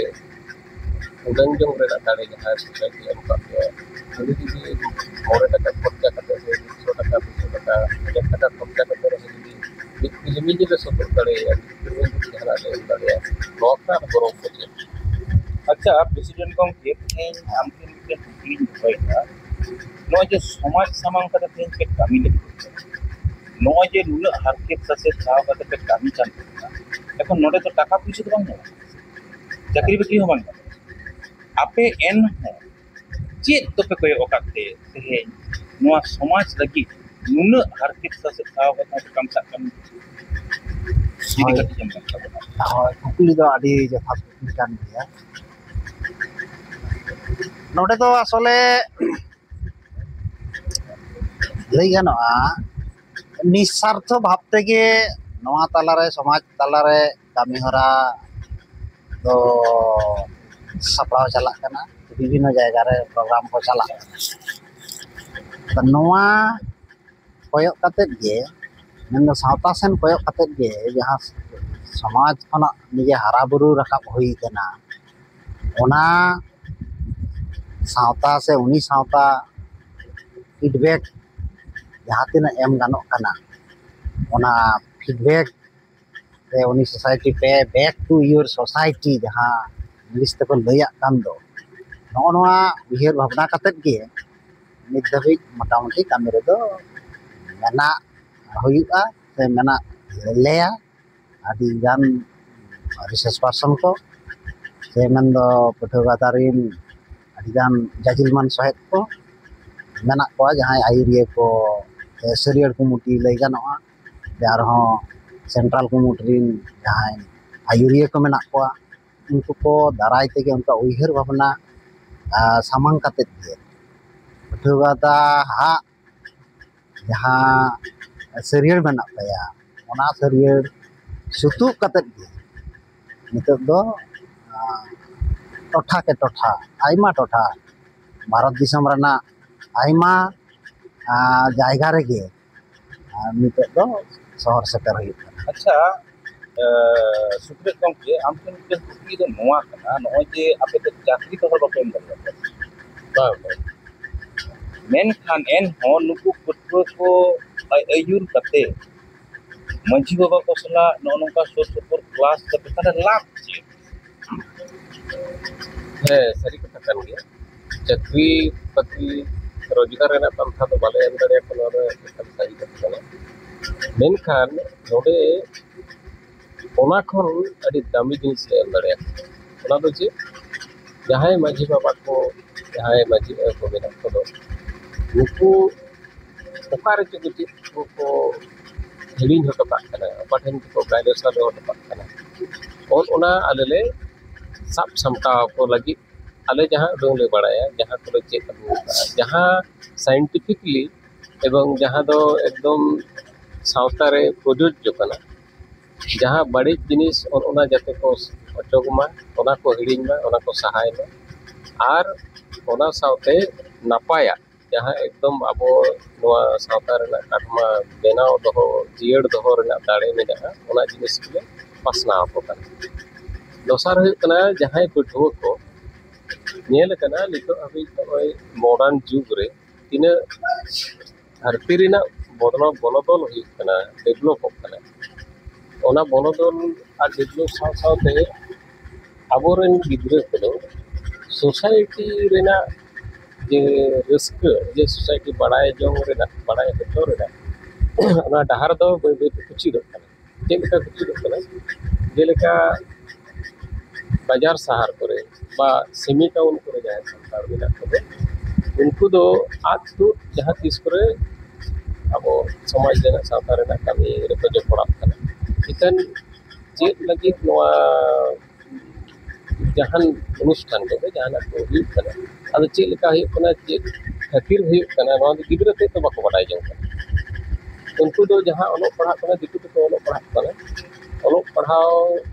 ᱩᱰᱟᱹᱝ ᱡᱚᱝ ᱨᱮᱱᱟᱜ ᱫᱟᱲᱮ ᱡᱟᱦᱟᱸᱭ ᱥᱳᱥᱟᱭᱴᱤ ᱮᱢ ᱟᱠᱟᱫ ᱞᱮᱭᱟ, ᱩᱱᱤ ᱡᱩᱫᱤ ᱢᱚᱬᱮ ᱴᱟᱠᱟ ᱠᱷᱚᱨᱪᱟ ᱠᱟᱛᱮ ᱥᱮ ᱢᱤᱫᱥᱚ ᱴᱟᱠᱟ, ᱫᱩᱥᱚ ᱴᱟᱠᱟ, ᱦᱟᱡᱟᱨ ᱴᱟᱠᱟ ᱠᱷᱚᱨᱪᱟ ᱠᱟᱛᱮ ᱨᱮᱦᱚᱸ ᱡᱩᱫᱤ ᱢᱤᱫ ᱠᱤᱞᱳᱢᱤᱴᱟᱨ ᱞᱮ ᱥᱚᱫᱚᱨ ᱫᱟᱲᱮᱭᱟᱜᱼᱟ, ᱢᱤᱫ ᱠᱤᱞᱳᱢᱤᱴᱟᱨ ᱡᱟᱦᱟᱱᱟᱜ ᱞᱮ ᱮᱢ ᱫᱟᱲᱮᱭᱟᱜᱼᱟ, ᱱᱚᱣᱟ ᱠᱷᱚᱱᱟᱜ ᱟᱨ ᱜᱚᱨᱚᱵᱽ ᱠᱚ ᱪᱮᱫ? ᱟᱪᱪᱷᱟ, ᱯᱨᱮᱥᱤᱰᱮᱱᱴ ᱜᱚᱢᱠᱮ, ᱛᱮᱦᱮᱧ ᱟᱢ ᱴᱷᱮᱱ ᱢᱤᱫᱴᱮᱱ ᱠᱩᱠᱞᱤᱧ ᱫᱚᱦᱚᱭᱮᱫᱟ, ᱱᱚᱜᱼᱚᱭ ᱡᱮ ᱥᱚᱢᱟᱡᱽ ᱥᱟᱢᱟᱝ ᱠᱟᱛᱮ ᱛᱮᱦᱮᱧ ᱯᱮ ᱠᱟᱹᱢᱤ ᱞᱟᱹᱜᱤᱫ, ᱱᱚᱜᱼᱚᱭ ᱡᱮ ᱱᱩᱱᱟᱹᱜ ᱦᱟᱨᱠᱮᱛ ᱥᱟᱥᱮᱛ ᱥᱟᱦᱟᱣ ᱠᱟᱛᱮ ᱯᱮ ᱠᱟᱹᱢᱤ ᱠᱟᱱ ᱛᱟᱵᱚᱱᱟ, ᱮᱠᱷᱚᱱ ᱱᱚᱰᱮ ᱫᱚ ᱴᱟᱠᱟ ᱯᱩᱭᱥᱟᱹ ᱫᱚ ᱵᱟᱝ ᱧᱟᱢᱚᱜ ᱠᱟᱱᱟ, ᱪᱟᱹᱠᱨᱤ ᱵᱟᱹᱠᱨᱤ ᱦᱚᱸ ᱵᱟᱝ ᱧᱟᱢᱚᱜ ᱠᱟᱱᱟ᱾ ᱟᱯᱮ ᱮᱱᱦᱚᱸ ᱪᱮᱫ ᱫᱚᱯᱮ ᱠᱚᱭᱚᱜ ᱟᱠᱟᱫ ᱛᱮ ᱛᱮᱦᱮᱧ ᱱᱚᱣᱟ ᱥᱚᱢᱟᱡᱽ ᱞᱟᱹᱜᱤᱫ ᱱᱩᱱᱟᱹᱜ ᱦᱟᱨᱠᱮᱛ ᱥᱟᱥᱮᱛ ᱥᱟᱦᱟᱣ ᱠᱟᱛᱮ ᱯᱮ ᱠᱟᱹᱢᱤ ᱠᱟᱱ? ᱡᱩᱫᱤ ᱦᱳᱭ᱾ ᱠᱟᱹᱴᱤᱡ ᱮᱢ ᱢᱮᱱ ᱛᱟᱵᱚᱱᱟ᱾ ᱦᱳᱭ, ᱠᱩᱠᱞᱤ ᱫᱚ ᱟᱹᱰᱤ ᱡᱚᱛᱷᱟᱛ ᱠᱩᱠᱞᱤ ᱠᱟᱱ ᱜᱮᱭᱟ᱾ ᱱᱚᱰᱮ ᱫᱚ ᱟᱥᱚᱞᱮ ᱞᱟᱹᱭ ᱜᱟᱱᱚᱜᱼᱟ, ᱱᱤᱥᱥᱟᱨᱛᱷᱚ ᱵᱷᱟᱵᱽ ᱛᱮᱜᱮ ᱱᱚᱣᱟ ᱛᱟᱞᱟᱨᱮ, ᱥᱚᱢᱟᱡᱽ ᱛᱟᱞᱟᱨᱮ ᱠᱟᱹᱢᱤᱦᱚᱨᱟ ᱫᱚ ᱥᱟᱯᱲᱟᱣ ᱪᱟᱞᱟᱜ ᱠᱟᱱᱟ, ᱵᱤᱵᱷᱤᱱᱱᱚ ᱡᱟᱭᱜᱟ ᱨᱮ ᱯᱨᱳᱜᱨᱟᱢ ᱠᱚ ᱪᱟᱞᱟᱜ ᱠᱟᱱᱟ᱾ ᱛᱚ, ᱱᱚᱣᱟ ᱠᱚᱭᱚᱜ ᱠᱟᱛᱮᱫ ᱜᱮ, ᱢᱮᱱᱫᱚ ᱥᱟᱶᱛᱟ ᱥᱮᱱ ᱠᱚᱭᱚᱜ ᱠᱟᱛᱮᱫ ᱜᱮ, ᱡᱟᱦᱟᱸ ᱥᱚᱢᱟᱡᱽ ᱠᱷᱚᱱᱟᱜ ᱱᱤᱡᱮ ᱦᱟᱨᱟ ᱵᱩᱨᱩ ᱨᱟᱠᱟᱵ ᱦᱩᱭ ᱠᱟᱱᱟ, ᱚᱱᱟ ᱥᱟᱶᱛᱟ ᱥᱮ ᱩᱱᱤ ᱥᱟᱶᱛᱟ ᱯᱷᱤᱰᱵᱮᱠ ᱡᱟᱦᱟᱸ ᱛᱤᱱᱟᱹᱜ ᱮᱢ ᱜᱟᱱᱚᱜ ᱠᱟᱱᱟ, ᱚᱱᱟ ᱯᱷᱤᱰᱵᱮᱠ ᱨᱮ ᱩᱱᱤ ᱥᱳᱥᱟᱭᱴᱤ ᱯᱮ, back to your society, ᱡᱟᱦᱟᱸ ᱤᱝᱞᱤᱥ ᱛᱮᱠᱚ ᱞᱟᱹᱭᱟᱜ ᱠᱟᱱ ᱫᱚ, ᱱᱚᱜᱼᱚ ᱱᱚᱣᱟ ᱩᱭᱦᱟᱹᱨ ᱵᱷᱟᱵᱽᱱᱟ ᱠᱟᱛᱮᱫ ᱜᱮ ᱱᱤᱛ ᱫᱷᱟᱹᱵᱤᱡ ᱢᱚᱴᱟᱢᱩᱴᱤ ᱠᱟᱹᱢᱤ ᱨᱮᱫᱚ ᱢᱮᱱᱟᱜ ᱦᱩᱭᱩᱜᱼᱟ ᱥᱮ ᱢᱮᱱᱟᱜ ᱞᱮᱭᱟ᱾ ᱟᱹᱰᱤ ᱜᱟᱱ ᱨᱤᱥᱳᱨᱥ ᱯᱟᱨᱥᱚᱱ ᱠᱚ, ᱥᱮ ᱢᱮᱱᱫᱚ ᱯᱟᱹᱴᱷᱩᱣᱟᱹ ᱜᱟᱶᱛᱟ ᱨᱤᱱ ᱟᱹᱰᱤ ᱜᱟᱱ ᱡᱟᱡᱽᱞᱢᱟᱱ ᱥᱚᱦᱮᱫ ᱠᱚ ᱢᱮᱱᱟᱜ ᱠᱚᱣᱟ, ᱡᱟᱦᱟᱸᱭ ᱟᱹᱭᱩᱨᱤᱭᱟᱹ ᱠᱚ, ᱥᱮ ᱥᱟᱹᱨᱤᱭᱟᱹᱲ ᱠᱚᱢᱤᱴᱤ ᱞᱟᱹᱭ ᱜᱟᱱᱚᱜᱼᱟ, ᱥᱮ ᱟᱨᱦᱚᱸ ᱥᱮᱱᱴᱨᱟᱞ ᱠᱚᱢᱤᱴᱤ ᱨᱤᱱ ᱡᱟᱦᱟᱸᱭ ᱟᱹᱭᱩᱨᱤᱭᱟᱹ ᱠᱚ ᱢᱮᱱᱟᱜ ᱠᱚᱣᱟ, ᱩᱱᱠᱩ ᱠᱚ ᱫᱟᱨᱟᱭ ᱛᱮᱜᱮ ᱩᱱᱠᱩᱣᱟᱜ ᱩᱭᱦᱟᱹᱨ ᱵᱷᱟᱵᱽᱱᱟ, ᱟᱨ ᱥᱟᱢᱟᱝ ᱠᱟᱛᱮᱫ ᱜᱮ ᱯᱟᱹᱴᱷᱩᱣᱟᱹ ᱜᱟᱶᱛᱟ ᱦᱟᱜ ᱡᱟᱦᱟᱸ ᱥᱟᱹᱨᱭᱟᱹᱲ ᱢᱮᱱᱟᱜ ᱛᱟᱭᱟ, ᱚᱱᱟ ᱥᱟᱹᱨᱭᱟᱹᱲ ᱥᱩᱛᱩᱜ ᱠᱟᱛᱮᱫ ᱜᱮ ᱱᱤᱛᱚᱜ ᱫᱚ, ᱟᱸ, ᱴᱚᱴᱷᱟ ᱠᱮ ᱴᱚᱴᱷᱟ, ᱟᱭᱢᱟ ᱴᱚᱴᱷᱟ, ᱵᱷᱟᱨᱚᱛ ᱫᱤᱥᱚᱢ ᱨᱮᱱᱟᱜ ᱟᱭᱢᱟ, ᱟᱸ, ᱡᱟᱭᱜᱟ ᱨᱮᱜᱮ, ᱟᱸ, ᱱᱤᱛᱚᱜ ᱫᱚ ᱥᱚᱦᱚᱨ ᱥᱮᱴᱮᱨ ᱦᱩᱭᱩᱜ ᱠᱟᱱᱟ᱾ ᱟᱪᱪᱷᱟ, ᱮ, ᱥᱩᱠᱨᱤ ᱜᱚᱢᱠᱮ, ᱟᱢ ᱴᱷᱮᱱ ᱢᱤᱫᱴᱮᱱ ᱠᱩᱠᱞᱤ ᱫᱚ ᱱᱚᱣᱟ ᱠᱟᱱᱟ, ᱱᱚᱜᱼᱚᱭ ᱡᱮ ᱟᱯᱮ ᱫᱚ ᱪᱟᱹᱠᱨᱤ ᱫᱚ ᱵᱟᱯᱮ ᱮᱢ ᱫᱟᱲᱮᱭᱟᱠᱚᱣᱟ? ᱵᱟᱝ, ᱵᱟᱝ᱾ ᱢᱮᱱᱠᱷᱟᱱ ᱮᱱᱦᱚᱸ ᱱᱩᱠᱩ ᱯᱟᱹᱴᱷᱩᱣᱟᱹ ᱠᱚ ᱟᱹ-, ᱟᱹᱭᱩᱨ ᱠᱟᱛᱮ ᱢᱟᱹᱡᱷᱤ ᱵᱟᱵᱟ ᱠᱚ ᱥᱟᱞᱟᱜ ᱱᱚᱜᱼᱚ ᱱᱚᱝᱠᱟ ᱥᱩᱨ ᱥᱩᱯᱩᱨ ᱠᱞᱟᱥ ᱠᱟᱛᱮ ᱛᱟᱦᱞᱮ ᱞᱟᱵᱷ ᱪᱮᱫ? ᱦᱮᱸ, ᱥᱟᱹᱨᱤ ᱠᱟᱛᱷᱟ ᱠᱟᱱ ᱜᱮᱭᱟ᱾ ᱪᱟᱹᱠᱨᱤ ᱵᱟᱹᱠᱨᱤ ᱨᱳᱡᱽᱜᱟᱨ ᱨᱮᱱᱟᱜ ᱯᱟᱱᱛᱷᱟ ᱫᱚ ᱵᱟᱞᱮ ᱮᱢ ᱫᱟᱲᱮᱭᱟᱠᱚ ᱠᱟᱱᱟ, ᱱᱚᱣᱟ ᱫᱚ ᱮᱠᱟᱞ ᱥᱟᱹᱨᱤ ᱠᱟᱛᱷᱟ ᱠᱟᱱᱟ᱾ ᱢᱮᱱᱠᱷᱟᱱ ᱱᱚᱰᱮ ᱚᱱᱟ ᱠᱷᱚᱱ ᱟᱹᱰᱤ ᱫᱟᱢᱤ ᱡᱤᱱᱤᱥ ᱞᱮ ᱮᱢ ᱫᱟᱲᱮᱭᱟᱠᱚᱣᱟ᱾ ᱚᱱᱟ ᱫᱚ ᱪᱮᱫ? ᱡᱟᱦᱟᱸᱭ ᱢᱟᱹᱡᱷᱤ ᱵᱟᱵᱟ ᱠᱚ, ᱡᱟᱦᱟᱸᱭ ᱢᱟᱹᱡᱷᱤ ᱟᱭᱳ ᱠᱚ ᱢᱮᱱᱟᱜ ᱠᱚᱫᱚ, ᱱᱩᱠᱩ ᱚᱠᱟ ᱨᱮ ᱪᱮᱫ ᱠᱚ, ᱪᱮᱫ ᱠᱚ ᱠᱚ ᱦᱤᱲᱤᱧ ᱦᱚᱴᱚ ᱠᱟᱜ ᱠᱟᱱᱟ, ᱚᱠᱟ ᱴᱷᱮᱱ ᱠᱚ ᱜᱟᱭᱞᱮᱥᱟ ᱫᱚᱦᱚ ᱦᱚᱴᱚ ᱠᱟᱜ ᱠᱟᱱᱟ, ᱚᱱ ᱚᱱᱟ ᱟᱞᱮ ᱞᱮ ᱥᱟᱵ ᱥᱟᱢᱴᱟᱣ ᱟᱠᱚ ᱞᱟᱹᱜᱤᱫ ᱟᱞᱮ ᱡᱟᱦᱟᱸ ᱩᱰᱟᱹᱝ ᱞᱮ ᱵᱟᱲᱟᱭᱟ, ᱡᱟᱦᱟᱸ ᱠᱚᱞᱮ ᱪᱮᱫ ᱟᱹᱜᱩ ᱟᱠᱟᱫᱼᱟ, ᱡᱟᱦᱟᱸ scientifically ᱮᱵᱚᱝ ᱡᱟᱦᱟᱸ ᱫᱚ ᱮᱠᱫᱚᱢ ᱥᱟᱶᱛᱟ ᱨᱮ ᱯᱨᱚᱡᱳᱡᱽᱡᱚ ᱠᱟᱱᱟ, ᱡᱟᱦᱟᱸ ᱵᱟᱹᱲᱤᱡ ᱡᱤᱱᱤᱥ ᱚᱱ ᱚᱱᱟ ᱡᱟᱛᱮ ᱠᱚ ᱚᱪᱚᱜᱽ ᱢᱟ, ᱚᱱᱟ ᱠᱚ ᱦᱤᱲᱤᱧ ᱢᱟ, ᱚᱱᱟ ᱠᱚ ᱥᱟᱦᱟᱭ ᱢᱟ, ᱟᱨ ᱚᱱᱟ ᱥᱟᱶᱛᱮ ᱱᱟᱯᱟᱭᱟᱜ ᱡᱟᱦᱟᱸ ᱮᱠᱫᱚᱢ ᱟᱵᱚ ᱱᱚᱣᱟ ᱥᱟᱶᱛᱟ ᱨᱮᱱᱟᱜ ᱠᱟᱴᱢᱟ ᱵᱮᱱᱟᱣ ᱫᱚᱦᱚ, ᱡᱤᱭᱟᱹᱲ ᱫᱚᱦᱚ ᱨᱮᱱᱟᱜ ᱫᱟᱲᱮ ᱢᱮᱱᱟᱜᱼᱟ, ᱚᱱᱟ ᱡᱤᱱᱤᱥ ᱜᱮᱞᱮ ᱯᱟᱥᱱᱟᱣ ᱟᱠᱚ ᱠᱟᱱᱟ᱾ ᱫᱚᱥᱟᱨ ᱦᱩᱭᱩᱜ ᱠᱟᱱᱟ, ᱡᱟᱦᱟᱸᱭ ᱯᱟᱹᱴᱷᱩᱣᱟᱹ ᱠᱚ ᱧᱮᱞ ᱟᱠᱟᱱᱟ ᱱᱤᱛᱚᱜ ᱦᱟᱹᱵᱤᱡ ᱱᱚᱜᱼᱚᱭ modern ᱡᱩᱜᱽ ᱨᱮ ᱛᱤᱱᱟᱹᱜ ᱫᱷᱟᱹᱨᱛᱤ ᱨᱮᱱᱟᱜ ᱵᱚᱫᱚᱞ, ᱵᱚᱱᱚᱫᱚᱞ ᱦᱩᱭᱩᱜ ᱠᱟᱱᱟ, ᱰᱮᱵᱷᱞᱚᱯᱚᱜ ᱠᱟᱱᱟ, ᱚᱱᱟ ᱵᱚᱱᱚᱫᱚᱞ ᱟᱨ ᱰᱮᱵᱷᱞᱚᱯ ᱥᱟᱶ ᱥᱟᱶᱛᱮ ᱟᱵᱚᱨᱮᱱ ᱜᱤᱫᱽᱨᱟᱹ ᱠᱚᱫᱚ ᱥᱳᱥᱟᱭᱴᱤ ᱨᱮᱱᱟᱜ ᱡᱮ ᱨᱟᱹᱥᱠᱟᱹ, ᱡᱮ ᱥᱳᱥᱟᱭᱴᱤ ᱵᱟᱲᱟᱭ ᱡᱚᱝ ᱨᱮᱱᱟᱜ, ᱵᱟᱲᱟᱭ ᱦᱚᱪᱚ ᱨᱮᱱᱟᱜ ᱚᱱᱟ ᱰᱟᱦᱟᱨ ᱫᱚ ᱵᱟᱹᱭ ᱵᱟᱹᱭ ᱛᱮᱠᱚ ᱪᱮᱫᱚᱜ ᱠᱟᱱᱟ᱾ ᱪᱮᱫ ᱞᱮᱠᱟ ᱠᱚ ᱪᱮᱫᱚᱜ ᱠᱟᱱᱟ? ᱡᱮᱞᱮᱠᱟ ᱵᱟᱡᱟᱨ ᱥᱟᱦᱟᱨ ᱠᱚᱨᱮ ᱵᱟ ᱥᱮᱢᱤ ᱴᱟᱣᱩᱱ ᱠᱚᱨᱮ ᱡᱟᱦᱟᱸᱭ ᱥᱟᱱᱛᱟᱲ ᱢᱮᱱᱟᱜ ᱠᱚᱫᱚ, ᱩᱱᱠᱩ ᱫᱚ ᱟᱫ ᱛᱩᱫ ᱡᱟᱦᱟᱸ ᱛᱤᱥ ᱠᱚᱨᱮ ᱟᱵᱚ ᱥᱚᱢᱟᱡᱽ ᱨᱮᱱᱟᱜ, ᱥᱟᱶᱛᱟ ᱨᱮᱱᱟᱜ ᱠᱟᱹᱢᱤ ᱨᱮᱠᱚ ᱡᱚᱯᱲᱟᱜ ᱠᱟᱱᱟ᱾ ᱤᱠᱷᱟᱹᱱ ᱪᱮᱫ ᱞᱟᱹᱜᱤᱫ ᱱᱚᱣᱟ ᱡᱟᱦᱟᱱ ᱚᱱᱩᱥᱴᱷᱟᱱ ᱠᱚᱜᱮ ᱡᱟᱦᱟᱱᱟᱜ ᱠᱚ ᱦᱩᱭᱩᱜ ᱠᱟᱱᱟ, ᱟᱫᱚ ᱪᱮᱫ ᱞᱮᱠᱟ ᱦᱩᱭᱩᱜ ᱠᱟᱱᱟ, ᱪᱮᱫ ᱠᱷᱟᱹᱛᱤᱨ ᱦᱩᱭᱩᱜ ᱠᱟᱱᱟ, ᱱᱚᱣᱟ ᱫᱚ ᱜᱤᱫᱽᱨᱟᱹ ᱛᱮᱫ ᱫᱚ ᱵᱟᱠᱚ ᱵᱟᱰᱟᱭ ᱡᱚᱝ ᱠᱟᱱᱟ᱾ ᱩᱱᱠᱩ ᱫᱚ ᱡᱟᱦᱟᱸ ᱚᱞᱚᱜ ᱯᱟᱲᱦᱟᱜ ᱠᱟᱱᱟ, ᱫᱤᱠᱩ ᱛᱮᱠᱚ ᱚᱞᱚᱜ ᱯᱟᱲᱦᱟᱜ ᱠᱟᱱᱟ, ᱚᱞᱚᱜ ᱯᱟᱲᱦᱟᱣ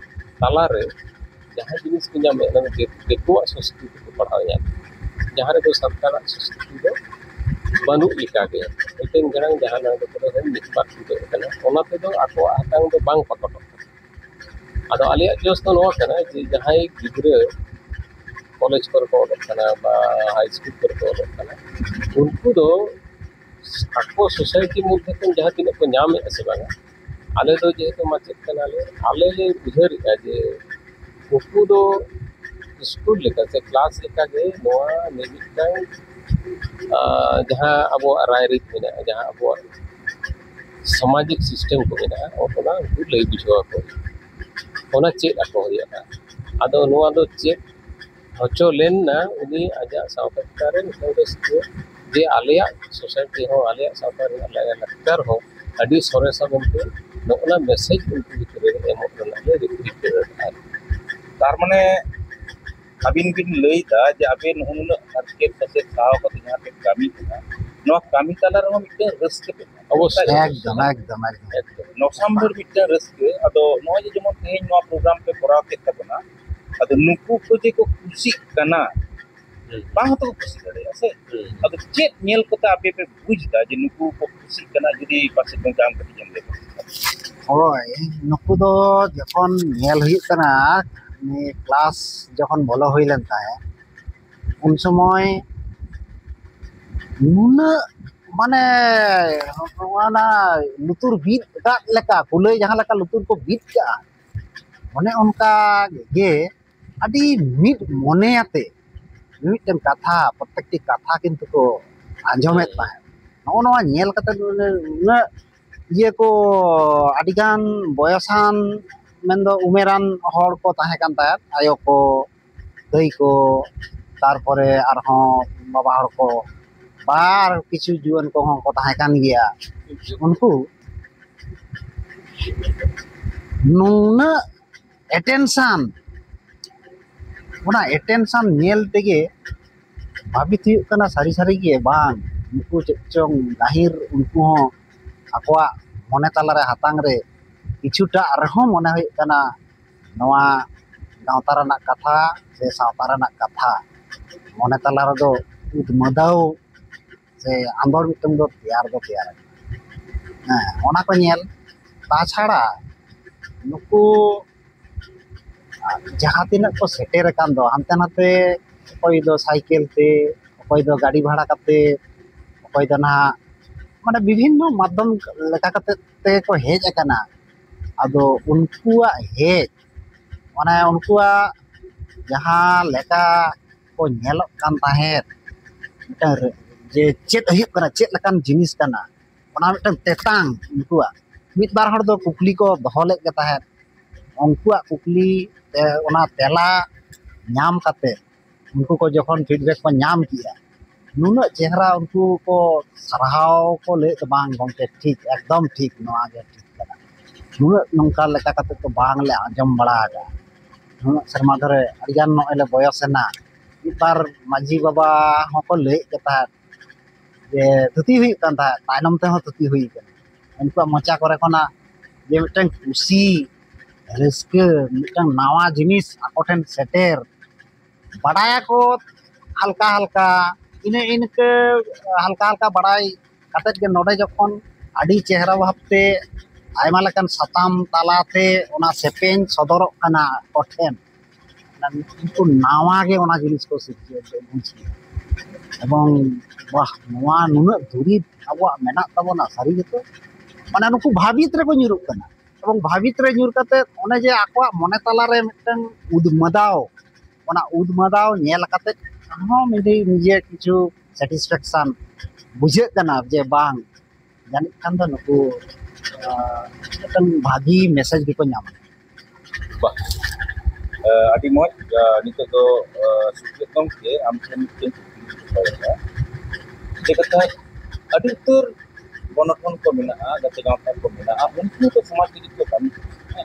ᱛᱟᱞᱟᱨᱮ ᱡᱟᱦᱟᱸ ᱡᱤᱱᱤᱥ ᱠᱚ ᱧᱟᱢᱮᱫ, ᱚᱱᱟ ᱫᱚ ᱫᱤᱠᱩᱣᱟᱜ ᱥᱚᱝᱥᱠᱨᱤᱛᱤ ᱠᱚ ᱯᱟᱲᱦᱟᱣ ᱧᱟᱢ, ᱡᱟᱦᱟᱸ ᱨᱮᱫᱚ ᱥᱟᱱᱛᱟᱲᱟᱜ ᱥᱚᱝᱥᱠᱨᱤᱛᱤ ᱫᱚ ᱵᱟᱹᱱᱩᱜ ᱞᱮᱠᱟᱜᱮ᱾ ᱢᱤᱫᱴᱮᱱ ᱜᱟᱲᱟᱝ ᱡᱟᱦᱟᱸ ᱱᱚᱰᱮ ᱠᱚᱨᱮ ᱦᱚᱸ ᱢᱤᱫ ᱵᱟᱨ ᱴᱷᱩᱠᱟᱹᱜ ᱠᱟᱱᱟ, ᱚᱱᱟ ᱛᱮᱫᱚ ᱟᱠᱚᱣᱟᱜ ᱦᱟᱛᱟᱝ ᱫᱚ ᱵᱟᱝ ᱯᱟᱠᱚᱴᱚᱜ ᱠᱟᱱᱟ᱾ ᱟᱫᱚ ᱟᱞᱮᱭᱟᱜ ᱡᱚᱥ ᱫᱚ ᱱᱚᱣᱟ ᱠᱟᱱᱟ ᱡᱮ ᱡᱟᱦᱟᱸᱭ ᱜᱤᱫᱽᱨᱟᱹ ᱠᱚᱞᱮᱡᱽ ᱠᱚᱨᱮ ᱠᱚ ᱚᱞᱚᱜ ᱠᱟᱱᱟ ᱵᱟ ᱦᱟᱭ ᱥᱠᱩᱞ ᱠᱚᱨᱮ ᱠᱚ ᱚᱞᱚᱜ ᱠᱟᱱᱟ, ᱩᱱᱠᱩ ᱫᱚ ᱟᱠᱚ ᱥᱳᱥᱟᱭᱴᱤ ᱢᱚᱫᱽᱫᱷᱮ ᱠᱷᱚᱱ ᱡᱟᱦᱟᱸ ᱛᱤᱱᱟᱹᱜ ᱠᱚ ᱧᱟᱢᱮᱫᱼᱟ ᱥᱮ ᱵᱟᱝᱟ, ᱟᱞᱮ ᱫᱚ ᱡᱮᱦᱮᱛᱩ ᱢᱟᱪᱮᱫ ᱠᱟᱱᱟᱞᱮ, ᱟᱞᱮ ᱞᱮ ᱩᱭᱦᱟᱹᱨᱮᱫᱼᱟ ᱡᱮ ᱩᱱᱠᱩ ᱫᱚ ᱥᱠᱩᱞ ᱞᱮᱠᱟ ᱥᱮ ᱠᱞᱟᱥ ᱞᱮᱠᱟᱜᱮ ᱱᱚᱣᱟ ᱢᱤᱢᱤᱫᱴᱟᱝ, ᱟᱸ, ᱡᱟᱦᱟᱸ ᱟᱵᱚᱣᱟᱜ ᱨᱟᱭᱨᱤᱛ ᱢᱮᱱᱟᱜᱼᱟ, ᱡᱟᱦᱟᱸ ᱟᱵᱚᱣᱟᱜ ᱥᱟᱢᱟᱡᱤᱠ ᱥᱤᱥᱴᱮᱢ ᱠᱚ ᱢᱮᱱᱟᱜᱼᱟ, ᱚᱱᱟ ᱩᱱᱠᱩ ᱞᱟᱹᱭ ᱵᱩᱡᱷᱟᱹᱣ ᱟᱠᱚ ᱦᱩᱭᱩᱜᱼᱟ, ᱚᱱᱟ ᱪᱮᱫ ᱟᱠᱚ ᱦᱩᱭᱩᱜᱼᱟ᱾ ᱟᱫᱚ ᱱᱚᱣᱟ ᱫᱚ ᱪᱮᱫ ᱦᱚᱪᱚ ᱞᱮᱱ ᱱᱟ, ᱩᱱᱤ ᱟᱡᱟᱜ ᱥᱟᱶᱛᱟ ᱪᱮᱛᱟᱱ ᱨᱮ ᱢᱤᱫᱴᱟᱝ ᱨᱟᱹᱥᱠᱟᱹ, ᱡᱮ ᱟᱞᱮᱭᱟᱜ ᱥᱳᱥᱟᱭᱴᱤ ᱦᱚᱸ, ᱟᱞᱮᱭᱟᱜ ᱥᱟᱶᱛᱟ ᱨᱮᱱᱟᱜ ᱞᱟᱭᱼᱞᱟᱠᱪᱟᱨ ᱦᱚᱸ ᱟᱹᱰᱤ ᱥᱚᱨᱮᱥᱟ ᱢᱮᱱᱛᱮ ᱱᱚᱜᱼᱚ ᱱᱟ ᱢᱮᱥᱮᱡᱽ ᱩᱱᱠᱩ ᱵᱷᱤᱛᱨᱤ ᱨᱮ ᱮᱢᱚᱜ ᱨᱮᱱᱟᱜ ᱞᱮ ᱨᱤᱠᱟᱹ ᱞᱮᱫᱟ᱾ ᱛᱟᱨ ᱢᱟᱱᱮ ᱟᱹᱵᱤᱱ ᱵᱤᱱ ᱞᱟᱹᱭ ᱮᱫᱟ ᱡᱮ ᱟᱵᱮᱱ ᱱᱩᱱᱟᱹᱜ ᱦᱟᱨᱠᱮᱛ ᱠᱟᱛᱮ ᱥᱟᱦᱟᱣ ᱠᱟᱛᱮ ᱡᱟᱦᱟᱸ ᱯᱮ ᱠᱟᱹᱢᱤ ᱠᱟᱱᱟ, ᱱᱚᱣᱟ ᱠᱟᱹᱢᱤ ᱛᱟᱞᱟ ᱨᱮᱦᱚᱸ ᱢᱤᱫᱴᱟᱝ ᱨᱟᱹᱥᱠᱟᱹ ᱯᱮ ᱧᱟᱢᱟ᱾ ᱚᱵᱚᱥᱥᱳᱭ᱾ ᱮᱠᱫᱚᱢ, ᱮᱠᱫᱚᱢ, ᱮᱠᱫᱚᱢ᱾ ᱮᱠᱫᱚᱢ᱾ ᱱᱚᱥᱟᱢᱵᱷᱟᱹᱲ ᱢᱤᱫᱴᱟᱝ ᱨᱟᱹᱥᱠᱟᱹ᱾ ᱟᱫᱚ ᱱᱚᱜᱼᱚᱭ ᱡᱮ ᱡᱮᱢᱚᱱ ᱛᱮᱦᱮᱧ ᱱᱚᱣᱟ ᱯᱨᱳᱜᱨᱟᱢ ᱯᱮ ᱠᱚᱨᱟᱣ ᱠᱮᱫ ᱛᱟᱵᱚᱱᱟ, ᱟᱫᱚ ᱱᱩᱠᱩ ᱠᱚ ᱡᱮ ᱠᱚ ᱠᱩᱥᱤᱜ ᱠᱟᱱᱟ, ᱦᱩᱸ᱾ ᱵᱟᱝ ᱦᱚᱸᱛᱚ ᱠᱚ ᱠᱩᱥᱤ ᱫᱟᱲᱮᱭᱟᱜᱼᱟ ᱥᱮ? ᱦᱩᱸ᱾ ᱟᱫᱚ ᱪᱮᱫ ᱧᱮᱞ ᱠᱟᱛᱮ ᱟᱯᱮ ᱯᱮ ᱵᱩᱡᱽ ᱮᱫᱟ ᱡᱮ ᱱᱩᱠᱩ ᱠᱚ ᱠᱩᱥᱤᱜ ᱠᱟᱱᱟ? ᱡᱩᱫᱤ ᱯᱟᱥᱮᱡ ᱜᱚᱢᱠᱮ ᱟᱢ ᱠᱟᱹᱴᱤᱡ ᱮᱢ ᱞᱟᱹᱭ ᱠᱮᱭᱟ᱾ ᱦᱳᱭ, ᱱᱩᱠᱩ ᱫᱚ ᱡᱚᱠᱷᱚᱱ ᱧᱮᱞ ᱦᱩᱭᱩᱜ ᱠᱟᱱᱟ, ᱱᱤᱭᱟᱹ ᱠᱞᱟᱥ ᱡᱚᱠᱷᱚᱱ ᱵᱚᱞᱚ ᱦᱩᱭ ᱞᱮᱱ ᱛᱟᱦᱮᱸᱫ, ᱩᱱ ᱥᱚᱢᱚᱭ ᱱᱩᱱᱟᱹᱜ, ᱢᱟᱱᱮ, ᱚᱱᱟ ᱞᱩᱛᱩᱨ ᱵᱤᱫ ᱠᱟᱜ ᱞᱮᱠᱟ, ᱠᱩᱞᱟᱹᱭ ᱡᱟᱦᱟᱸ ᱞᱮᱠᱟ ᱞᱩᱛᱩᱨ ᱠᱚ ᱵᱤᱫ ᱠᱟᱜᱼᱟ, ᱚᱱᱮ ᱚᱱᱠᱟ ᱜᱮ ᱟᱹᱰᱤ ᱢᱤᱫ ᱢᱚᱱᱮ ᱟᱛᱮ ᱢᱤᱫᱴᱮᱱ ᱠᱟᱛᱷᱟ, ᱯᱨᱚᱛᱮᱠᱴᱤ ᱠᱟᱛᱷᱟ ᱠᱤᱱᱛᱩ ᱠᱚ ᱟᱸᱡᱚᱢᱮᱫ ᱛᱟᱦᱮᱸᱫ᱾ ᱱᱚᱜᱼᱚ ᱱᱚᱣᱟ ᱧᱮᱞ ᱠᱟᱛᱮ ᱩᱱᱟᱹᱜ ᱤᱭᱟᱹ ᱠᱚ, ᱟᱹᱰᱤᱜᱟᱱ ᱵᱚᱭᱚᱥᱟᱱ, ᱢᱮᱱᱫᱚ ᱩᱢᱮᱨᱟᱱ ᱦᱚᱲ ᱠᱚ ᱛᱟᱦᱮᱸ ᱠᱟᱱ ᱛᱟᱦᱮᱸᱫ, ᱟᱭᱳ ᱠᱚ, ᱫᱟᱹᱭ ᱠᱚ, ᱛᱟᱨᱯᱚᱨᱮ ᱟᱨᱦᱚᱸ ᱵᱟᱵᱟ ᱦᱚᱲ ᱠᱚ, ᱵᱟ ᱟᱨ ᱠᱤᱪᱷᱩ ᱡᱩᱣᱟᱹᱱ ᱠᱚᱦᱚᱸ ᱠᱚ ᱛᱟᱦᱮᱸ ᱠᱟᱱ ᱜᱮᱭᱟ᱾ ᱩᱱᱠᱩ ᱱᱩᱱᱟᱹᱜ ᱮᱴᱮᱱᱥᱟᱱ, ᱚᱱᱟ ᱮᱴᱮᱱᱥᱟᱱ ᱧᱮᱞ ᱛᱮᱜᱮ ᱵᱷᱟᱹᱵᱤᱛ ᱦᱩᱭᱩᱜ ᱠᱟᱱᱟ, ᱥᱟᱹᱨᱤ ᱥᱟᱹᱨᱤ ᱜᱮ ᱵᱟᱝ, ᱩᱱᱠᱩ ᱪᱮᱫ ᱪᱚᱝ ᱜᱟᱹᱦᱤᱨ, ᱩᱱᱠᱩ ᱦᱚᱸ ᱟᱠᱚᱣᱟᱜ ᱢᱚᱱᱮ ᱛᱟᱞᱟᱨᱮ, ᱦᱟᱛᱟᱝ ᱨᱮ ᱠᱤᱪᱷᱩᱴᱟ ᱨᱮᱦᱚᱸ ᱢᱚᱱᱮ ᱦᱩᱭᱩᱜ ᱠᱟᱱᱟ, ᱱᱚᱣᱟ ᱜᱟᱶᱛᱟ ᱨᱮᱱᱟᱜ ᱠᱟᱛᱷᱟ ᱥᱮ ᱥᱟᱶᱛᱟ ᱨᱮᱱᱟᱜ ᱠᱟᱛᱷᱟ ᱢᱚᱱᱮ ᱛᱟᱞᱟ ᱨᱮᱫᱚ ᱩᱫᱽᱢᱟᱹᱫᱟᱣ ᱥᱮ ᱟᱸᱫᱳᱲ ᱢᱤᱫᱴᱟᱝ ᱫᱚ ᱛᱮᱭᱟᱨ ᱫᱚ ᱛᱮᱭᱟᱨ ᱟᱠᱟᱱᱟ᱾ ᱦᱮᱸ, ᱚᱱᱟ ᱠᱚ ᱧᱮᱞ᱾ ᱛᱟᱪᱷᱟᱲᱟ ᱱᱩᱠᱩ ᱡᱟᱦᱟᱸ ᱛᱤᱱᱟᱹᱜ ᱠᱚ ᱥᱮᱴᱮᱨ ᱟᱠᱟᱱ ᱫᱚ ᱦᱟᱱᱛᱮ ᱱᱟᱛᱮ, ᱚᱠᱚᱭ ᱫᱚ ᱥᱟᱭᱠᱮᱞ ᱛᱮ, ᱚᱠᱚᱭ ᱫᱚ ᱜᱟᱹᱰᱤ ᱵᱷᱟᱲᱟ ᱠᱟᱛᱮ, ᱚᱠᱚᱭ ᱫᱚ ᱱᱟᱦᱟᱜ, ᱢᱟᱱᱮ, ᱵᱤᱵᱷᱤᱱᱱᱚ ᱢᱟᱫᱽᱫᱷᱚᱢ ᱞᱮᱠᱟ ᱠᱟᱛᱮ ᱛᱮᱜᱮ ᱠᱚ ᱦᱮᱡ ᱟᱠᱟᱱᱟ᱾ ᱟᱫᱚ ᱩᱱᱠᱩᱣᱟᱜ ᱦᱮᱡ, ᱢᱟᱱᱮ, ᱩᱱᱠᱩᱣᱟᱜ ᱡᱟᱦᱟᱸ ᱞᱮᱠᱟ ᱠᱚ ᱧᱮᱞᱚᱜ ᱠᱟᱱ ᱛᱟᱦᱮᱸᱫ, ᱢᱤᱫᱴᱟᱝ ᱨᱟᱹ-, ᱡᱮ ᱪᱮᱫ ᱦᱩᱭᱩᱜ ᱠᱟᱱᱟ, ᱪᱮᱫ ᱞᱮᱠᱟᱱ ᱡᱤᱱᱤᱥ ᱠᱟᱱᱟ, ᱚᱱᱟ ᱢᱤᱫᱴᱟᱝ ᱛᱮᱛᱟᱝ ᱩᱱᱠᱩᱣᱟᱜ᱾ ᱢᱤᱫ ᱵᱟᱨ ᱦᱚᱲ ᱫᱚ ᱠᱩᱠᱞᱤ ᱠᱚ ᱫᱚᱦᱚ ᱞᱮᱫ ᱜᱮ ᱛᱟᱦᱮᱸᱫ, ᱩᱱᱠᱩᱣᱟᱜ ᱠᱩᱠᱞᱤ ᱛᱮ ᱚᱱᱟ ᱛᱮᱞᱟ ᱧᱟᱢ ᱠᱟᱛᱮ ᱩᱱᱠᱩ ᱠᱚ ᱡᱚᱠᱷᱚᱱ ᱯᱷᱤᱰᱵᱮᱠ ᱠᱚ ᱧᱟᱢ ᱠᱮᱜᱼᱟ, ᱱᱩᱱᱟᱹᱜ ᱪᱮᱦᱨᱟ ᱩᱱᱠᱩ ᱠᱚ ᱥᱟᱨᱦᱟᱣ ᱠᱚ ᱞᱟᱹᱭᱮᱫ, "ᱵᱟᱝ ᱜᱚᱢᱠᱮ, ᱴᱷᱤᱠ, ᱮᱠᱫᱚᱢ ᱴᱷᱤᱠ, ᱱᱚᱣᱟ ᱜᱮ ᱴᱷᱤᱠ ᱠᱟᱱᱟ, ᱱᱩᱱᱟᱹᱜ ᱱᱚᱝᱠᱟ ᱞᱮᱠᱟ ᱠᱟᱛᱮ ᱫᱚ ᱵᱟᱝᱞᱮ ᱟᱸᱡᱚᱢ ᱵᱟᱲᱟ ᱟᱠᱟᱫᱟ, ᱱᱩᱱᱟᱹᱜ ᱥᱮᱨᱢᱟ ᱫᱷᱚᱨᱮ ᱟᱹᱰᱤᱜᱟᱱ ᱱᱚᱜᱼᱚᱭ ᱞᱮ ᱵᱚᱭᱚᱥ ᱮᱱᱟ᱾" ᱢᱤᱫ ᱵᱟᱨ ᱢᱟᱹᱡᱷᱤ ᱵᱟᱵᱟ ᱦᱚᱸᱠᱚ ᱞᱟᱹᱭᱮᱫ ᱜᱮ ᱛᱟᱦᱮᱸᱫ ᱡᱮ ᱛᱷᱩᱛᱤ ᱦᱩᱭᱩᱜ ᱠᱟᱱ ᱛᱟᱦᱮᱸᱫ, ᱛᱟᱭᱱᱚᱢ ᱛᱮᱦᱚᱸ ᱛᱷᱩᱛᱤ ᱦᱩᱭ ᱠᱟᱱᱟ᱾ ᱩᱱᱠᱩᱣᱟᱜ ᱢᱚᱪᱟ ᱠᱚᱨᱮ ᱠᱷᱚᱱᱟᱜ ᱡᱮ ᱢᱤᱫᱴᱟᱝ ᱠᱩᱥᱤ, ᱨᱟᱹᱥᱠᱟᱹ, ᱢᱤᱫᱴᱟᱝ ᱱᱟᱣᱟ ᱡᱤᱱᱤᱥ ᱟᱠᱚ ᱴᱷᱮᱱ ᱥᱮᱴᱮᱨ, ᱵᱟᱰᱟᱭᱟᱠᱚ ᱦᱟᱞᱠᱟ ᱦᱟᱞᱠᱟ, ᱤᱱᱟᱹ ᱤᱱᱠᱟᱹ ᱦᱟᱞᱠᱟ ᱦᱟᱞᱠᱟ ᱵᱟᱰᱟᱭ ᱠᱟᱛᱮᱫ ᱜᱮ ᱱᱚᱰᱮ ᱡᱚᱠᱷᱚᱱ ᱟᱹᱰᱤ ᱪᱮᱦᱨᱟ ᱵᱷᱟᱵᱽᱛᱮ ᱟᱭᱢᱟ ᱞᱮᱠᱟᱱ ᱥᱟᱛᱟᱢ ᱛᱟᱞᱟᱛᱮ ᱚᱱᱟ ᱥᱮᱯᱮᱧ ᱥᱚᱫᱚᱨᱚᱜ ᱠᱟᱱᱟ ᱟᱠᱚ ᱴᱷᱮᱱ, ᱩᱱᱠᱩ ᱱᱟᱣᱟ ᱜᱮ ᱚᱱᱟ ᱡᱤᱱᱤᱥ ᱠᱚ ᱥᱤᱨᱡᱟᱹᱣ ᱵᱩᱡᱽ ᱠᱮᱫᱟ᱾ ᱮᱵᱚᱝ ᱵᱟᱦ, ᱱᱚᱣᱟ ᱱᱩᱱᱟᱹᱜ ᱫᱩᱨᱤᱵᱽ ᱟᱵᱚᱣᱟᱜ ᱢᱮᱱᱟᱜ ᱛᱟᱵᱚᱱᱟ ᱥᱟᱹᱨᱤ ᱜᱮᱛᱚ, ᱢᱟᱱᱮ ᱱᱩᱠᱩ ᱵᱷᱟᱵᱤᱛ ᱨᱮᱠᱚ ᱧᱩᱨᱩᱜ ᱠᱟᱱᱟ᱾ ᱮᱵᱚᱝ ᱵᱷᱟᱵᱤᱛ ᱨᱮ ᱧᱩᱨ ᱠᱟᱛᱮ ᱚᱱᱮ ᱡᱮ ᱟᱠᱚᱣᱟᱜ ᱢᱚᱱᱮ ᱛᱟᱞᱟᱨᱮ ᱢᱤᱫᱴᱟᱝ ᱩᱫᱽᱢᱟᱫᱟᱣ, ᱚᱱᱟ ᱩᱫᱽᱢᱟᱫᱟᱣ ᱧᱮᱞ ᱠᱟᱛᱮ ᱟᱨᱦᱚᱸ ᱱᱤᱡᱮ ᱱᱤᱡᱮ ᱠᱤᱪᱷᱩ ᱥᱮᱴᱤᱥᱯᱷᱮᱠᱥᱚᱱ ᱵᱩᱡᱷᱟᱹᱜ ᱠᱟᱱᱟ ᱡᱮ ᱵᱟᱝ, ᱡᱟᱹᱱᱤᱡ ᱠᱷᱟᱱ ᱫᱚ ᱱᱩᱠᱩ, ᱟᱸ, ᱢᱤᱫᱴᱟᱝ ᱵᱷᱟᱹᱜᱤ ᱢᱮᱥᱮᱡᱽ ᱜᱮᱠᱚ ᱧᱟᱢᱟ᱾ ᱵᱟᱦ, ᱟᱹᱰᱤ ᱢᱚᱡᱽ᱾ ᱱᱤᱛᱚᱜ ᱫᱚ ᱥᱩᱠᱨᱤ ᱜᱚᱢᱠᱮ, ᱟᱢ ᱴᱷᱮᱱ ᱢᱤᱫᱴᱮᱱ ᱠᱩᱠᱞᱤᱧ ᱫᱚᱦᱚᱭᱮᱫᱟ᱾ ᱡᱮ ᱠᱟᱛᱷᱟ, ᱟᱹᱰᱤ ᱩᱛᱟᱹᱨ ᱜᱚᱱᱚᱴᱷᱚᱱ ᱠᱚ ᱢᱮᱱᱟᱜᱼᱟ, ᱜᱟᱛᱮ ᱜᱟᱶᱛᱟ ᱠᱚ ᱢᱮᱱᱟᱜᱼᱟ, ᱩᱱᱠᱩ ᱫᱚ ᱥᱚᱢᱟᱡᱽ ᱞᱟᱹᱜᱤᱫ ᱠᱚ ᱠᱟᱹᱢᱤ ᱠᱟᱱᱟ᱾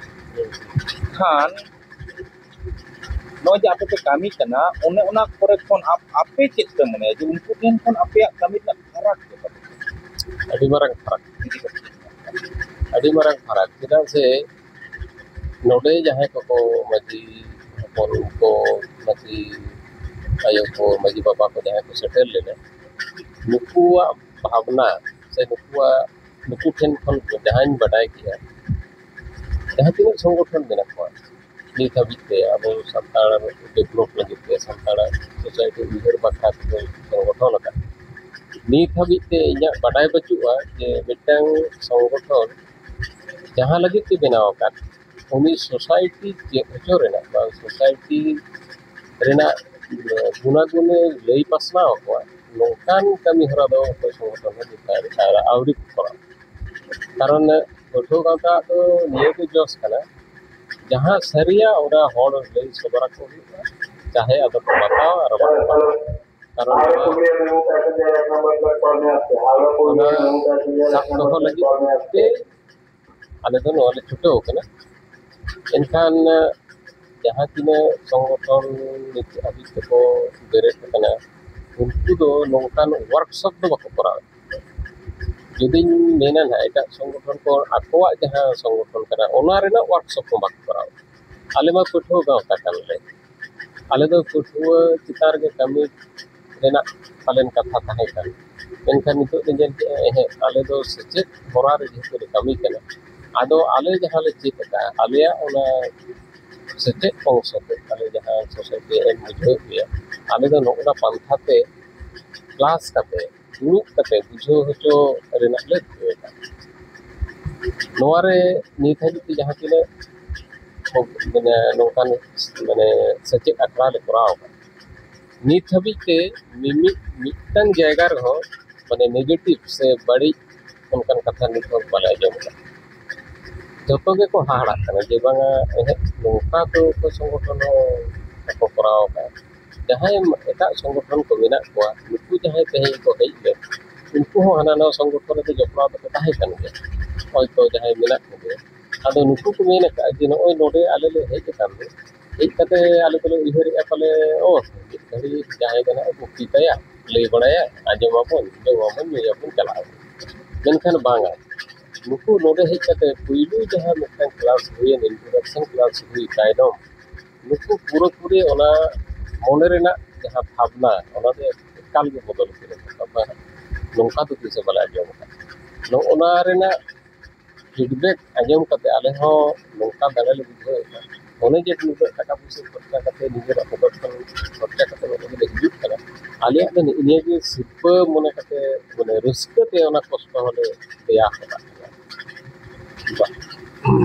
ᱠᱷᱟᱱ ᱱᱚᱜᱼᱚᱭ ᱡᱮ ᱟᱯᱮ ᱯᱮ ᱠᱟᱹᱢᱤ ᱠᱟᱱᱟ, ᱚᱱᱮ ᱚᱱᱟ ᱠᱚᱨᱮ ᱠᱷᱚᱱ ᱟᱯ-, ᱟᱯᱮ ᱪᱮᱫ ᱯᱮ ᱢᱚᱱᱮᱭᱟ ᱡᱮ ᱩᱱᱠᱩ ᱴᱷᱮᱱ ᱠᱷᱚᱱ ᱟᱯᱮᱭᱟᱜ ᱠᱟᱹᱢᱤ ᱨᱮᱱᱟᱜ ᱯᱷᱟᱨᱟᱠ ᱪᱮᱫ ᱛᱟᱯᱮ? ᱟᱹᱰᱤ ᱢᱟᱨᱟᱝ ᱯᱷᱟᱨᱟᱠ, ᱟᱹᱰᱤ ᱢᱟᱨᱟᱝ ᱯᱷᱟᱨᱟᱠ, ᱪᱮᱫᱟᱜ ᱥᱮ ᱱᱚᱰᱮ ᱡᱟᱦᱟᱸᱭ ᱠᱚᱠᱚ ᱢᱟᱹᱡᱷᱤ ᱦᱚᱯᱚᱱ ᱠᱚ, ᱢᱟᱹᱡᱷᱤ ᱟᱭᱳ ᱠᱚ, ᱢᱟᱹᱡᱷᱤ ᱵᱟᱵᱟ ᱠᱚ ᱡᱟᱦᱟᱸᱭ ᱠᱚ ᱥᱮᱴᱮᱨ ᱞᱮᱱᱟ, ᱱᱩᱠᱩᱣᱟᱜ ᱵᱷᱟᱵᱽᱱᱟ ᱥᱮ ᱱᱩᱠᱩᱣᱟᱜ, ᱱᱩᱠᱩ ᱴᱷᱮᱱ ᱠᱷᱚᱱ ᱡᱟᱦᱟᱸᱧ ᱵᱟᱰᱟᱭ ᱠᱮᱜᱼᱟ, ᱡᱟᱦᱟᱸ ᱛᱤᱱᱟᱹᱜ ᱥᱚᱝᱜᱚᱴᱷᱚᱱ ᱢᱮᱱᱟᱜ ᱠᱚᱣᱟ, ᱱᱤᱛ ᱦᱟᱹᱵᱤᱡ ᱛᱮ ᱟᱵᱚ ᱥᱟᱱᱛᱟᱲ ᱰᱮᱵᱷᱞᱚᱯ ᱞᱟᱹᱜᱤᱫ ᱛᱮ, ᱥᱟᱱᱛᱟᱲᱟᱜ ᱥᱳᱥᱟᱭᱴᱤ ᱩᱭᱦᱟᱹᱨ ᱵᱟᱠᱷᱨᱟ ᱛᱮᱠᱚ ᱥᱚᱝᱜᱚᱴᱷᱚᱱ ᱟᱠᱟᱫ, ᱱᱤᱛ ᱦᱟᱹᱵᱤᱡ ᱛᱮ ᱤᱧᱟᱹᱜ ᱵᱟᱰᱟᱭ ᱵᱟᱹᱪᱩᱜᱼᱟ ᱡᱮ ᱢᱤᱫᱴᱟᱝ ᱥᱚᱝᱜᱚᱴᱷᱚᱱ ᱡᱟᱦᱟᱸ ᱞᱟᱹᱜᱤᱫ ᱛᱮ ᱵᱮᱱᱟᱣ ᱟᱠᱟᱫ, ᱩᱱᱤ ᱥᱳᱥᱟᱭᱴᱤ ᱪᱮᱫ ᱦᱚᱪᱚ ᱨᱮᱱᱟᱜ ᱵᱟ ᱥᱳᱥᱟᱭᱴᱤ ᱨᱮᱱᱟᱜ ᱜᱩᱱᱟᱜᱩᱱᱮ ᱞᱟᱹᱭ ᱯᱟᱥᱱᱟᱣ ᱟᱠᱚᱣᱟ, ᱱᱚᱝᱠᱟᱱ ᱠᱟᱹᱢᱤ ᱦᱚᱨᱟ ᱫᱚ ᱚᱠᱚᱭ ᱥᱚᱝᱜᱚᱴᱷᱚᱱ ᱦᱚᱸ ᱱᱤᱛ ᱫᱷᱟᱹᱵᱤᱡ ᱟᱹᱣᱨᱤ ᱠᱚ ᱠᱚᱨᱟᱣ᱾ ᱠᱟᱨᱚᱱ ᱯᱟᱹᱴᱷᱩᱣᱟᱹ ᱜᱟᱶᱛᱟ ᱫᱚ ᱱᱤᱭᱟᱹ ᱜᱮ ᱡᱚᱥ ᱠᱟᱱᱟ, ᱡᱟᱦᱟᱸ ᱥᱟᱹᱨᱤᱭᱟ ᱚᱱᱟ ᱦᱚᱲ ᱞᱟᱹᱭ ᱥᱚᱫᱚᱨ ᱟᱠᱚ ᱦᱩᱭᱩᱜᱼᱟ, ᱪᱟᱦᱮ ᱟᱫᱚ ᱠᱚ ᱢᱟᱛᱟᱣ ᱟᱨ ᱵᱟᱠᱚ ᱢᱟᱛᱟᱣ᱾ ᱠᱟᱨᱚᱱ ᱚᱱᱟ ᱥᱟᱵ ᱫᱚᱦᱚ ᱞᱟᱹᱜᱤᱫ ᱛᱮ ᱟᱞᱮ ᱫᱚ ᱱᱚᱣᱟ ᱞᱮ ᱪᱷᱩᱴᱟᱹᱣ ᱠᱟᱱᱟ᱾ ᱮᱱᱠᱷᱟᱱ ᱡᱟᱦᱟᱸ ᱛᱤᱱᱟᱹᱜ ᱥᱚᱝᱜᱚᱴᱷᱚᱱ ᱱᱤᱛ ᱦᱟᱹᱵᱤᱡ ᱛᱮᱠᱚ ᱵᱮᱨᱮᱫ ᱟᱠᱟᱱᱟ, ᱩᱱᱠᱩ ᱫᱚ ᱱᱚᱝᱠᱟᱱ ᱣᱟᱨᱠᱥᱚᱯ ᱫᱚ ᱵᱟᱠᱚ ᱠᱚᱨᱟᱣ᱾ ᱡᱩᱫᱤᱧ ᱢᱮᱱᱟ ᱱᱟᱦᱟᱜ, ᱮᱴᱟᱜ ᱥᱚᱝᱜᱚᱴᱷᱚᱱ ᱠᱚ ᱟᱠᱚᱣᱟᱜ ᱡᱟᱦᱟᱸ ᱥᱚᱝᱜᱚᱴᱷᱚᱱ ᱠᱟᱱᱟ, ᱚᱱᱟ ᱨᱮᱱᱟᱜ ᱣᱟᱨᱠᱥᱚᱯ ᱦᱚᱸ ᱵᱟᱠᱚ ᱠᱚᱨᱟᱣ᱾ ᱟᱞᱮ ᱢᱟ ᱯᱟᱹᱴᱷᱩᱣᱟᱹ ᱜᱟᱶᱛᱟ ᱠᱟᱱᱟᱞᱮ, ᱟᱞᱮ ᱫᱚ ᱯᱟᱹᱴᱷᱩᱣᱟᱹ ᱪᱮᱛᱟᱱ ᱨᱮᱜᱮ ᱠᱟᱹᱢᱤ ᱨᱮᱱᱟᱜ ᱯᱟᱞᱮᱱ ᱠᱟᱛᱷᱟ ᱛᱟᱦᱮᱸ ᱠᱟᱱ, ᱢᱮᱱᱠᱷᱟᱱ ᱱᱤᱛᱚᱜ ᱞᱮ ᱧᱮᱞ ᱠᱮᱜᱼᱟ, ᱮᱦᱮᱸ, ᱟᱞᱮ ᱫᱚ ᱥᱮᱪᱮᱫ ᱦᱚᱨᱟ ᱨᱮ ᱡᱮᱦᱮᱛᱩ ᱞᱮ ᱠᱟᱹᱢᱤ ᱠᱟᱱᱟ, ᱟᱫᱚ ᱟᱞᱮ ᱡᱟᱦᱟᱸ ᱞᱮ ᱪᱮᱫ ᱟᱠᱟᱫᱼᱟ, ᱟᱞᱮᱭᱟᱜ ᱚᱱᱟ ᱥᱮᱪᱮᱫ ᱚᱝᱥᱚ ᱛᱮ ᱟᱞᱮ ᱡᱟᱦᱟᱸ ᱥᱚᱥᱚᱭᱴᱤ ᱮᱢ ᱵᱩᱡᱷᱟᱹᱣᱮᱫ ᱞᱮᱭᱟ, ᱟᱞᱮ ᱫᱚ ᱱᱚᱜᱼᱚ ᱱᱟ ᱯᱟᱱᱛᱷᱟ ᱛᱮ ᱠᱞᱟᱥ ᱠᱟᱛᱮ, ᱫᱩᱲᱩᱵ ᱠᱟᱛᱮ ᱵᱩᱡᱷᱟᱹᱣ ᱦᱚᱪᱚ ᱨᱮᱱᱟᱜ ᱞᱮ ᱨᱤᱠᱟᱹᱭᱮᱫᱟ᱾ ᱱᱚᱣᱟ ᱨᱮ ᱱᱤᱛ ᱦᱟᱹᱵᱤᱡ ᱛᱮ ᱡᱟᱦᱟᱸ ᱛᱤᱱᱟᱹᱜ ᱠᱚ, ᱢᱟᱱᱮ, ᱱᱚᱝᱠᱟᱱ, ᱢᱟᱱᱮ, ᱥᱮᱪᱮᱫ ᱟᱠᱷᱲᱟ ᱞᱮ ᱠᱚᱨᱟᱣ ᱟᱠᱟᱫᱟ, ᱱᱤᱛ ᱦᱟᱹᱵᱤᱡ ᱛᱮ ᱢᱤᱢᱤᱫ, ᱢᱤᱫᱴᱟᱝ ᱡᱟᱭᱜᱟ ᱨᱮᱦᱚᱸ, ᱢᱟᱱᱮ, ᱱᱮᱜᱮᱴᱤᱵᱷ ᱥᱮ ᱵᱟᱹᱲᱤᱡ ᱚᱱᱠᱟᱱ ᱠᱟᱛᱷᱟ ᱱᱤᱛ ᱦᱚᱸ ᱵᱟᱞᱮ ᱟᱸᱡᱚᱢ ᱟᱠᱟᱫᱟ᱾ ᱡᱚᱛᱚ ᱜᱮᱠᱚ ᱦᱟᱦᱟᱲᱟᱜ ᱠᱟᱱᱟ ᱡᱮ ᱵᱟᱝᱟ, ᱮᱦᱮᱸ, ᱱᱚᱝᱠᱟ ᱫᱚ ᱚᱠᱚᱭ ᱥᱚᱝᱜᱚᱴᱷᱚᱱ ᱦᱚᱸ ᱵᱟᱠᱚ ᱠᱚᱨᱟᱣ ᱟᱠᱟᱫᱼᱟ᱾ ᱡᱟᱦᱟᱸᱭ ᱮᱴᱟᱜ ᱥᱚᱝᱜᱚᱴᱷᱚᱱ ᱠᱚ ᱢᱮᱱᱟᱜ ᱠᱚᱣᱟ, ᱱᱩᱠᱩ ᱡᱟᱦᱟᱸᱭ ᱛᱮᱦᱮᱧ ᱠᱚ ᱦᱮᱡ ᱞᱮᱱ, ᱩᱱᱠᱩ ᱦᱚᱸ ᱦᱟᱱᱟ ᱱᱟᱣᱟ ᱥᱚᱝᱜᱚᱴᱷᱚᱱ ᱨᱮᱫᱚ ᱡᱚᱯᱲᱟᱣ ᱫᱚᱠᱚ ᱛᱟᱦᱮᱸ ᱠᱟᱱ ᱜᱮᱭᱟ, ᱦᱚᱭᱛᱳ ᱡᱟᱦᱟᱸᱭ ᱢᱮᱱᱟᱜ ᱠᱚᱜᱮᱭᱟ᱾ ᱟᱫᱚ ᱱᱩᱠᱩ ᱠᱚ ᱢᱮᱱ ᱟᱠᱟᱫᱼᱟ ᱡᱮ ᱱᱚᱜᱼᱚᱭ ᱱᱚᱰᱮ ᱟᱞᱮ ᱞᱮ ᱦᱮᱡ ᱟᱠᱟᱱ ᱫᱚ, ᱦᱮᱡ ᱠᱟᱛᱮ ᱟᱞᱮ ᱫᱚᱞᱮ ᱩᱭᱦᱟᱹᱨᱮᱫᱼᱟ ᱯᱟᱞᱮ, ᱚ, ᱢᱤᱫ ᱜᱷᱟᱹᱲᱤᱡ ᱡᱟᱦᱟᱸᱭ ᱠᱟᱱᱟ ᱵᱚᱠᱛᱤᱛᱟᱭᱟ, ᱞᱟᱹᱭ ᱵᱟᱲᱟᱭᱟ, ᱟᱸᱡᱚᱢᱟᱵᱚᱱ, ᱡᱚᱢᱟᱵᱚᱱ, ᱧᱩᱭᱟᱵᱚᱱ, ᱪᱟᱞᱟᱜ ᱟᱵᱚᱱ᱾ ᱢᱮᱱᱠᱷᱟᱱ ᱵᱟᱝᱟ, ᱱᱩᱠᱩ ᱱᱚᱰᱮ ᱦᱮᱡ ᱠᱟᱛᱮ ᱯᱩᱭᱞᱩ ᱡᱟᱦᱟᱸ ᱢᱤᱫᱴᱟᱝ ᱠᱞᱟᱥ ᱦᱩᱭᱮᱱ, ᱤᱱᱴᱨᱳᱰᱟᱠᱥᱚᱱ ᱠᱞᱟᱥ ᱦᱩᱭ ᱛᱟᱭᱱᱚᱢ, ᱱᱩᱠᱩ ᱯᱩᱨᱟᱹᱯᱩᱨᱤ ᱚᱱᱟ ᱢᱚᱱᱮ ᱨᱮᱱᱟᱜ ᱡᱟᱦᱟᱸ ᱵᱷᱟᱵᱽᱱᱟ, ᱚᱱᱟ ᱫᱚ ᱮᱠᱟᱞ ᱜᱮ ᱵᱚᱫᱚᱞ ᱩᱛᱟᱹᱨ ᱮᱱ ᱛᱟᱠᱚᱣᱟ᱾ ᱱᱚᱝᱠᱟ ᱫᱚ ᱛᱤᱥ ᱦᱚᱸ ᱵᱟᱞᱮ ᱟᱸᱡᱚᱢ ᱟᱠᱟᱫᱟ᱾ ᱱᱚᱜᱼᱚ ᱱᱟ ᱨᱮᱱᱟᱜ ᱯᱷᱤᱰᱵᱮᱠ ᱟᱸᱡᱚᱢ ᱠᱟᱛᱮ ᱟᱞᱮ ᱦᱚᱸ ᱱᱚᱝᱠᱟ ᱫᱟᱲᱮ ᱞᱮ ᱵᱩᱡᱷᱟᱹᱣ ᱮᱫᱟ᱾ ᱚᱱᱮ ᱡᱮ ᱱᱩᱱᱟᱹᱜ ᱴᱟᱠᱟ ᱯᱩᱭᱥᱟᱹ ᱠᱷᱚᱨᱪᱟ ᱠᱟᱛᱮ, ᱱᱤᱡᱮᱨᱟᱜ ᱯᱚᱠᱮᱴ ᱠᱷᱚᱱ ᱠᱷᱚᱨᱪᱟ ᱠᱟᱛᱮ ᱱᱚᱰᱮ ᱞᱮ ᱦᱤᱡᱩᱜ ᱠᱟᱱᱟ, ᱟᱞᱮᱭᱟᱜ ᱫᱚ ᱱᱤᱭᱟᱹ ᱜᱮ ᱥᱤᱨᱯᱟᱹ ᱢᱚᱱᱮ ᱠᱟᱛᱮ, ᱢᱟᱱᱮ, ᱨᱟᱹᱥᱠᱟᱹ ᱛᱮ ᱚᱱᱟ ᱠᱚᱥᱴᱚ ᱦᱚᱸᱞᱮ ᱫᱮᱭᱟ ᱟᱠᱟᱫ ᱠᱟᱱᱟ᱾ ᱵᱟ-,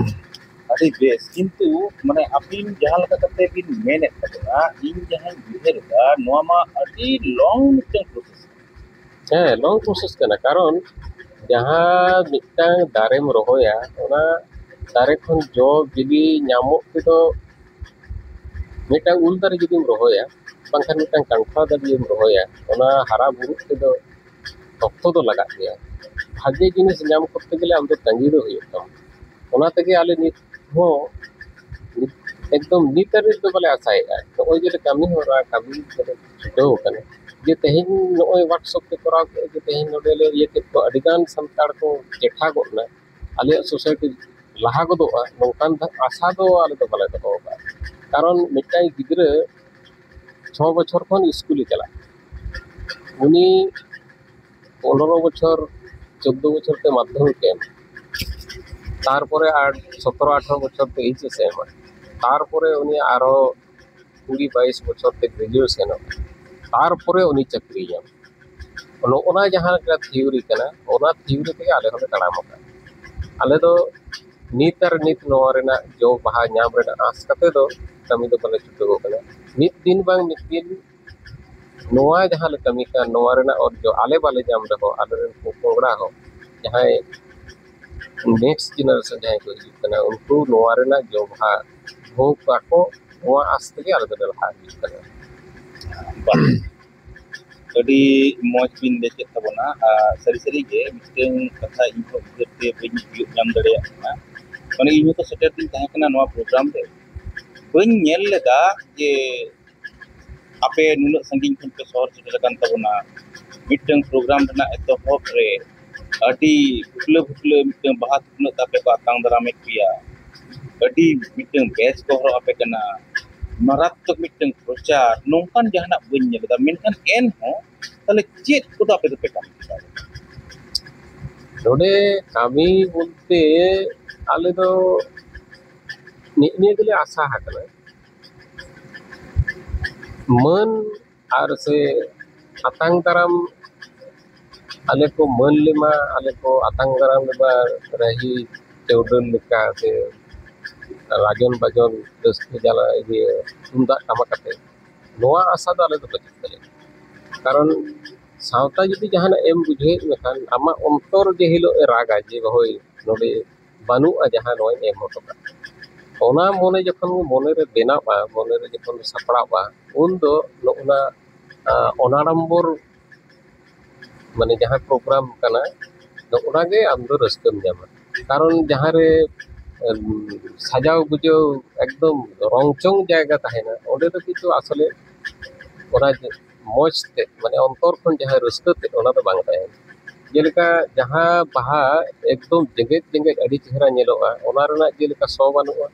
ᱟᱨ ᱟᱹᱰᱤ ᱵᱮᱥ, ᱠᱤᱱᱛᱩ ᱢᱟᱱᱮ ᱟᱹᱵᱤᱱ ᱡᱟᱦᱟᱸ ᱞᱮᱠᱟ ᱠᱟᱛᱮ ᱵᱤᱱ ᱢᱮᱱᱮᱫ ᱛᱟᱵᱚᱱᱟ, ᱤᱧ ᱡᱟᱦᱟᱸᱧ ᱩᱭᱦᱟᱹᱨ ᱮᱫᱟ, ᱱᱚᱣᱟ ᱢᱟ ᱟᱹᱰᱤ ᱞᱚᱝ ᱢᱤᱫᱴᱟᱝ ᱯᱨᱚᱥᱮᱥ᱾ ᱦᱮᱸ, ᱞᱚᱝ ᱯᱨᱚᱥᱮᱥ ᱠᱟᱱᱟ, ᱠᱟᱨᱚᱱ ᱡᱟᱦᱟᱸ ᱢᱤᱫᱴᱟᱝ ᱫᱟᱨᱮᱢ ᱨᱚᱦᱚᱭᱟ, ᱚᱱᱟ ᱫᱟᱨᱮ ᱠᱷᱚᱱ ᱡᱚ ᱵᱤᱞᱤ ᱧᱟᱢᱚᱜ ᱛᱮᱫᱚ, ᱢᱤᱫᱴᱟᱝ ᱩᱞ ᱫᱟᱨᱮ ᱡᱩᱫᱤᱢ ᱨᱚᱦᱚᱭᱟ, ᱵᱟᱝᱠᱷᱟᱱ ᱢᱤᱫᱴᱟᱝ ᱠᱟᱱᱴᱷᱟᱲ ᱫᱟᱨᱮᱢ ᱨᱚᱦᱚᱭᱟ, ᱚᱱᱟ ᱦᱟᱨᱟ ᱵᱩᱨᱩᱜ ᱛᱮᱫᱚ ᱚᱠᱛᱚ ᱫᱚ ᱞᱟᱜᱟᱜ ᱜᱮᱭᱟ᱾ ᱵᱷᱟᱜᱮ ᱡᱤᱱᱤᱥ ᱧᱟᱢ ᱠᱚᱨᱛᱮ ᱜᱮᱞᱮ ᱟᱢ ᱫᱚ ᱛᱟᱺᱜᱤ ᱫᱚ ᱦᱩᱭᱩᱜ ᱛᱟᱢᱟ᱾ ᱚᱱᱟ ᱛᱮᱜᱮ ᱟᱞᱮ ᱱᱤᱛ ᱦᱚᱸ ᱮᱠᱫᱚᱢ ᱱᱤᱛ ᱦᱟᱹᱵᱤᱡ ᱫᱚ ᱵᱟᱞᱮ ᱟᱥᱟᱭᱮᱫᱼᱟ᱾ ᱱᱚᱜᱼᱚᱭ ᱡᱮ ᱠᱟᱹᱢᱤ ᱦᱚᱨᱟ, ᱠᱟᱹᱢᱤ ᱨᱮᱞᱮ ᱪᱷᱩᱴᱟᱹᱣ ᱟᱠᱟᱱᱟ, ᱡᱮ ᱛᱮᱦᱮᱧ ᱱᱚᱜᱼᱚᱭ WhatsApp ᱛᱮ ᱠᱚᱨᱟᱣ ᱠᱮᱫᱼᱟ, ᱡᱮ ᱛᱮᱦᱮᱧ ᱱᱚᱰᱮ ᱞᱮ ᱤᱭᱟᱹ ᱠᱮᱫ ᱠᱚᱣᱟ, ᱟᱹᱰᱤᱜᱟᱱ ᱥᱟᱱᱛᱟᱲ ᱠᱚ ᱪᱮᱴᱷᱟ ᱜᱚᱫ ᱮᱱᱟ, ᱟᱞᱮᱭᱟᱜ ᱥᱳᱥᱟᱭᱴᱤ ᱞᱟᱦᱟ ᱜᱚᱫᱚᱜᱼᱟ, ᱱᱚᱝᱠᱟᱱ ᱫᱷᱟ-, ᱟᱥᱟ ᱫᱚ ᱟᱞᱮ ᱫᱚ ᱵᱟᱞᱮ ᱫᱚᱦᱚ ᱟᱠᱟᱫᱼᱟ᱾ ᱠᱟᱨᱚᱱ ᱢᱤᱫᱴᱟᱝ ᱜᱤᱫᱽᱨᱟᱹ ᱪᱷᱚ ᱵᱚᱪᱷᱚᱨ ᱠᱷᱚᱱ ᱥᱠᱩᱞᱮ ᱪᱟᱞᱟᱜᱼᱟ, ᱩᱱᱤ ᱯᱚᱱᱨᱚ ᱵᱚᱪᱷᱚᱨ, ᱪᱳᱫᱽᱫᱳ ᱵᱚᱪᱷᱚᱨ ᱛᱮ ᱢᱟᱫᱽᱫᱷᱚᱢᱤᱠ ᱮ ᱮᱢᱟ, ᱛᱟᱨᱯᱚᱨᱮ ᱟᱨ ᱥᱚᱛᱨᱚ ᱟᱴᱷᱨᱚ ᱵᱚᱪᱷᱚᱨ ᱛᱮ ᱮᱭᱤᱪ ᱮᱥ ᱮ ᱮᱢᱟ, ᱛᱟᱨᱯᱚᱨᱮ ᱩᱱᱤ ᱟᱨᱦᱚᱸ ᱠᱩᱲᱤ ᱵᱟᱭᱤᱥ ᱵᱚᱪᱷᱚᱨ ᱛᱮ ᱜᱨᱮᱡᱩᱭᱮᱥᱚᱱᱚᱜᱼᱟ, ᱛᱟᱨᱯᱚᱨᱮ ᱩᱱᱤ ᱪᱟᱹᱠᱨᱤᱭᱟᱢ᱾ ᱱᱚᱜᱼᱚ ᱱᱟ ᱡᱟᱦᱟᱸ ᱞᱮᱠᱟ ᱛᱷᱤᱭᱳᱨᱤ ᱠᱟᱱᱟ, ᱚᱱᱟ ᱛᱷᱤᱭᱳᱨᱤ ᱛᱮᱜᱮ ᱟᱞᱮ ᱦᱚᱸᱞᱮ ᱛᱟᱲᱟᱢ ᱟᱠᱟᱫᱟ᱾ ᱟᱞᱮ ᱫᱚ ᱱᱤᱛ ᱟᱨ ᱱᱤᱛ ᱱᱚᱣᱟ ᱨᱮᱱᱟᱜ ᱡᱚ ᱵᱟᱦᱟ ᱧᱟᱢ ᱨᱮᱱᱟᱜ ᱟᱸᱥ ᱠᱟᱛᱮ ᱫᱚ ᱠᱟᱹᱢᱤ ᱫᱚ ᱵᱟᱞᱮ ᱪᱷᱩᱴᱟᱹᱣ ᱠᱟᱱᱟ᱾ ᱢᱤᱫ ᱫᱤᱱ ᱵᱟᱝ ᱢᱤᱫ ᱫᱤᱱ ᱱᱚᱣᱟ ᱡᱟᱦᱟᱸ ᱞᱮ ᱠᱟᱹᱢᱤ ᱠᱟᱱ, ᱱᱚᱣᱟ ᱨᱮᱱᱟᱜ ᱚᱨᱡᱚ ᱟᱞᱮ ᱵᱟᱞᱮ ᱧᱟᱢ ᱨᱮᱦᱚᱸ, ᱟᱞᱮᱨᱮᱱ ᱯᱚᱼᱯᱚᱝᱲᱟ ᱦᱚᱸ, ᱡᱟᱦᱟᱸᱭ ᱱᱮᱠᱥᱴ ᱡᱮᱱᱟᱨᱮᱥᱚᱱ ᱡᱟᱦᱟᱸᱭ ᱠᱚ ᱦᱤᱡᱩᱜ ᱠᱟᱱᱟ, ᱩᱱᱠᱩ ᱱᱚᱣᱟ ᱨᱮᱱᱟᱜ ᱡᱚ ᱵᱟᱦᱟ ᱵᱷᱳᱜᱽ ᱟᱠᱚ, ᱱᱚᱣᱟ ᱟᱸᱥ ᱛᱮᱜᱮ ᱟᱞᱮ ᱫᱚᱞᱮ ᱞᱟᱦᱟ ᱦᱤᱡᱩᱜ ᱠᱟᱱᱟ᱾ ᱵᱟᱦ, ᱟᱹᱰᱤ ᱢᱚᱡᱽ ᱵᱤᱱ ᱞᱟᱹᱭ ᱠᱮᱫ ᱛᱟᱵᱚᱱᱟ᱾ ᱟᱨ ᱥᱟᱹᱨᱤ ᱥᱟᱹᱨᱤ ᱜᱮ ᱢᱤᱫᱴᱟᱝ ᱠᱟᱛᱷᱟ ᱤᱧᱦᱚᱸ ᱩᱭᱦᱟᱹᱨ ᱛᱮ ᱵᱟᱹᱧ ᱛᱤᱭᱳᱜ ᱧᱟᱢ ᱫᱟᱲᱮᱭᱟᱜ ᱠᱟᱱᱟ, ᱢᱟᱱᱮ ᱤᱧ ᱦᱚᱸᱛᱚ ᱥᱮᱴᱮᱨ ᱛᱤᱧ ᱛᱟᱦᱮᱸ ᱠᱟᱱᱟ ᱱᱚᱣᱟ ᱯᱨᱳᱜᱨᱟᱢ ᱨᱮ, ᱵᱟᱹᱧ ᱧᱮᱞ ᱞᱮᱫᱟ ᱡᱮ ᱟᱯᱮ ᱱᱩᱱᱟᱹᱜ ᱥᱟᱺᱜᱤᱧ ᱠᱷᱚᱱ ᱯᱮ ᱥᱚᱦᱚᱨ ᱥᱮᱴᱮᱨ ᱟᱠᱟᱱ ᱛᱟᱵᱚᱱᱟ᱾ ᱢᱤᱫᱴᱟᱝ ᱯᱨᱳᱜᱨᱟᱢ ᱨᱮᱱᱟᱜ ᱮᱛᱚᱦᱚᱵ ᱨᱮ ᱟᱹᱰᱤ ᱯᱷᱩᱴᱞᱟᱹ ᱯᱷᱩᱴᱞᱟᱹ ᱢᱤᱫᱴᱟᱝ ᱵᱟᱦᱟ ᱛᱷᱩᱯᱱᱟᱹᱜ ᱛᱟᱯᱮ ᱠᱚ ᱟᱛᱟᱝ ᱫᱟᱨᱟᱢᱮᱫ ᱯᱮᱭᱟ, ᱟᱹᱰᱤ ᱢᱤᱫᱴᱟᱝ ᱵᱮᱪ ᱠᱚ ᱦᱚᱨᱚᱜ ᱟᱯᱮ ᱠᱟᱱᱟ, ᱢᱟᱨᱟᱛᱢᱚᱠ ᱢᱤᱫᱴᱟᱝ ᱯᱨᱚᱪᱟᱨ, ᱱᱚᱝᱠᱟᱱ ᱡᱟᱦᱟᱱᱟᱜ ᱵᱟᱹᱧ ᱧᱮᱞ ᱮᱫᱟ᱾ ᱢᱮᱱᱠᱷᱟᱱ ᱮᱱᱦᱚᱸ ᱛᱟᱦᱞᱮ ᱪᱮᱫ ᱠᱚᱫᱚ ᱟᱯᱮ ᱫᱚᱯᱮ ᱠᱟᱹᱢᱤ ᱠᱮᱫᱟ? ᱱᱚᱰᱮ ᱠᱟᱹᱢᱤ ᱵᱚᱞᱛᱮ ᱟᱞᱮ ᱫᱚ ᱱᱮᱜᱼᱮ ᱱᱤᱭᱟᱹ ᱜᱮᱞᱮ ᱟᱥᱟ ᱟᱠᱟᱱᱟ, ᱢᱟᱹᱱ ᱟᱨ ᱥᱮ ᱟᱛᱟᱝ ᱫᱟᱨᱟᱢ ᱟᱞᱮ ᱠᱚ ᱢᱟᱹᱱ ᱞᱮᱢᱟ, ᱟᱞᱮ ᱠᱚ ᱟᱛᱟᱝ ᱫᱟᱨᱟᱢ ᱞᱮᱢᱟ, ᱨᱟᱹᱦᱤ ᱪᱟᱹᱣᱰᱟᱹᱞ ᱞᱮᱠᱟ ᱥᱮ ᱨᱟᱡᱚᱱ ᱵᱟᱡᱚᱱ, ᱨᱟᱹᱥᱠᱟᱹ ᱡᱟᱞᱟ, ᱤᱭᱟᱹ, ᱛᱩᱢᱫᱟᱜ ᱴᱟᱢᱟᱠ ᱟᱛᱮ, ᱱᱚᱣᱟ ᱟᱥᱟ ᱫᱚ ᱟᱞᱮ ᱫᱚ ᱵᱟᱹᱪᱩᱜ ᱛᱟᱞᱮᱭᱟ᱾ ᱠᱟᱨᱚᱱ ᱥᱟᱶᱛᱟ ᱡᱩᱫᱤ ᱡᱟᱦᱟᱱᱟᱜ ᱮᱢ ᱵᱩᱡᱷᱟᱹᱣᱮᱫ ᱢᱮᱠᱷᱟᱱ, ᱟᱢᱟᱜ ᱚᱱᱛᱚᱨ ᱡᱮ ᱦᱤᱞᱳᱜ ᱮ ᱨᱟᱜᱟ ᱡᱮ, "ᱦᱳᱭ, ᱱᱚᱰᱮ ᱵᱟᱹᱱᱩᱜᱼᱟ ᱡᱟᱦᱟᱸ ᱱᱚᱣᱟᱧ ᱮᱢ ᱦᱚᱴᱚ ᱠᱟᱜ", ᱚᱱᱟ ᱢᱚᱱᱮ ᱡᱚᱠᱷᱚᱱ ᱢᱚᱱᱮᱨᱮ ᱵᱮᱱᱟᱣᱼᱟ, ᱢᱚᱱᱮᱨᱮ ᱡᱚᱠᱷᱚᱱ ᱥᱟᱯᱲᱟᱣᱼᱟ, ᱩᱱ ᱫᱚ ᱱᱚᱜᱼᱱᱟ, ᱟ, ᱚᱱᱟᱰᱚᱢᱵᱚᱨ, ᱢᱟᱱᱮ ᱡᱟᱦᱟᱸ ᱯᱨᱳᱜᱨᱟᱢ ᱠᱟᱱᱟ, ᱱᱚᱜᱼᱱᱟ ᱜᱮ ᱟᱢ ᱫᱚ ᱨᱟᱹᱥᱠᱟᱹᱢ ᱧᱟᱢᱟ᱾ ᱠᱟᱨᱚᱱ ᱡᱟᱦᱟᱸ ᱨᱮ, ᱮᱢ, ᱥᱟᱡᱟᱣ ᱜᱩᱡᱟᱹᱣ ᱮᱠᱫᱚᱢ ᱨᱚᱝᱪᱚᱝ ᱡᱟᱭᱜᱟ ᱛᱟᱦᱮᱱᱟ, ᱚᱸᱰᱮ ᱫᱚ ᱠᱤᱱᱛᱩ ᱟᱥᱚᱞᱮ ᱚᱱᱟ ᱡᱮ ᱢᱚᱡᱽ ᱛᱮ, ᱢᱟᱱᱮ ᱚᱱᱛᱚᱨ ᱠᱷᱚᱱ ᱡᱟᱦᱟᱸ ᱨᱟᱹᱥᱠᱟᱹ ᱛᱮ, ᱚᱱᱟ ᱫᱚ ᱵᱟᱝ ᱛᱟᱦᱮᱱᱟ᱾ ᱡᱮᱞᱮᱠᱟ ᱡᱟᱦᱟᱸ ᱵᱟᱦᱟ ᱮᱠᱫᱚᱢ ᱡᱮᱜᱮᱫ ᱡᱮᱜᱮᱫ ᱟᱹᱰᱤ ᱪᱮᱦᱨᱟ ᱧᱮᱞᱚᱜᱼᱟ, ᱚᱱᱟ ᱨᱮᱱᱟᱜ ᱡᱮᱞᱮᱠᱟ ᱥᱚ ᱵᱟᱹᱱᱩᱜᱼᱟ,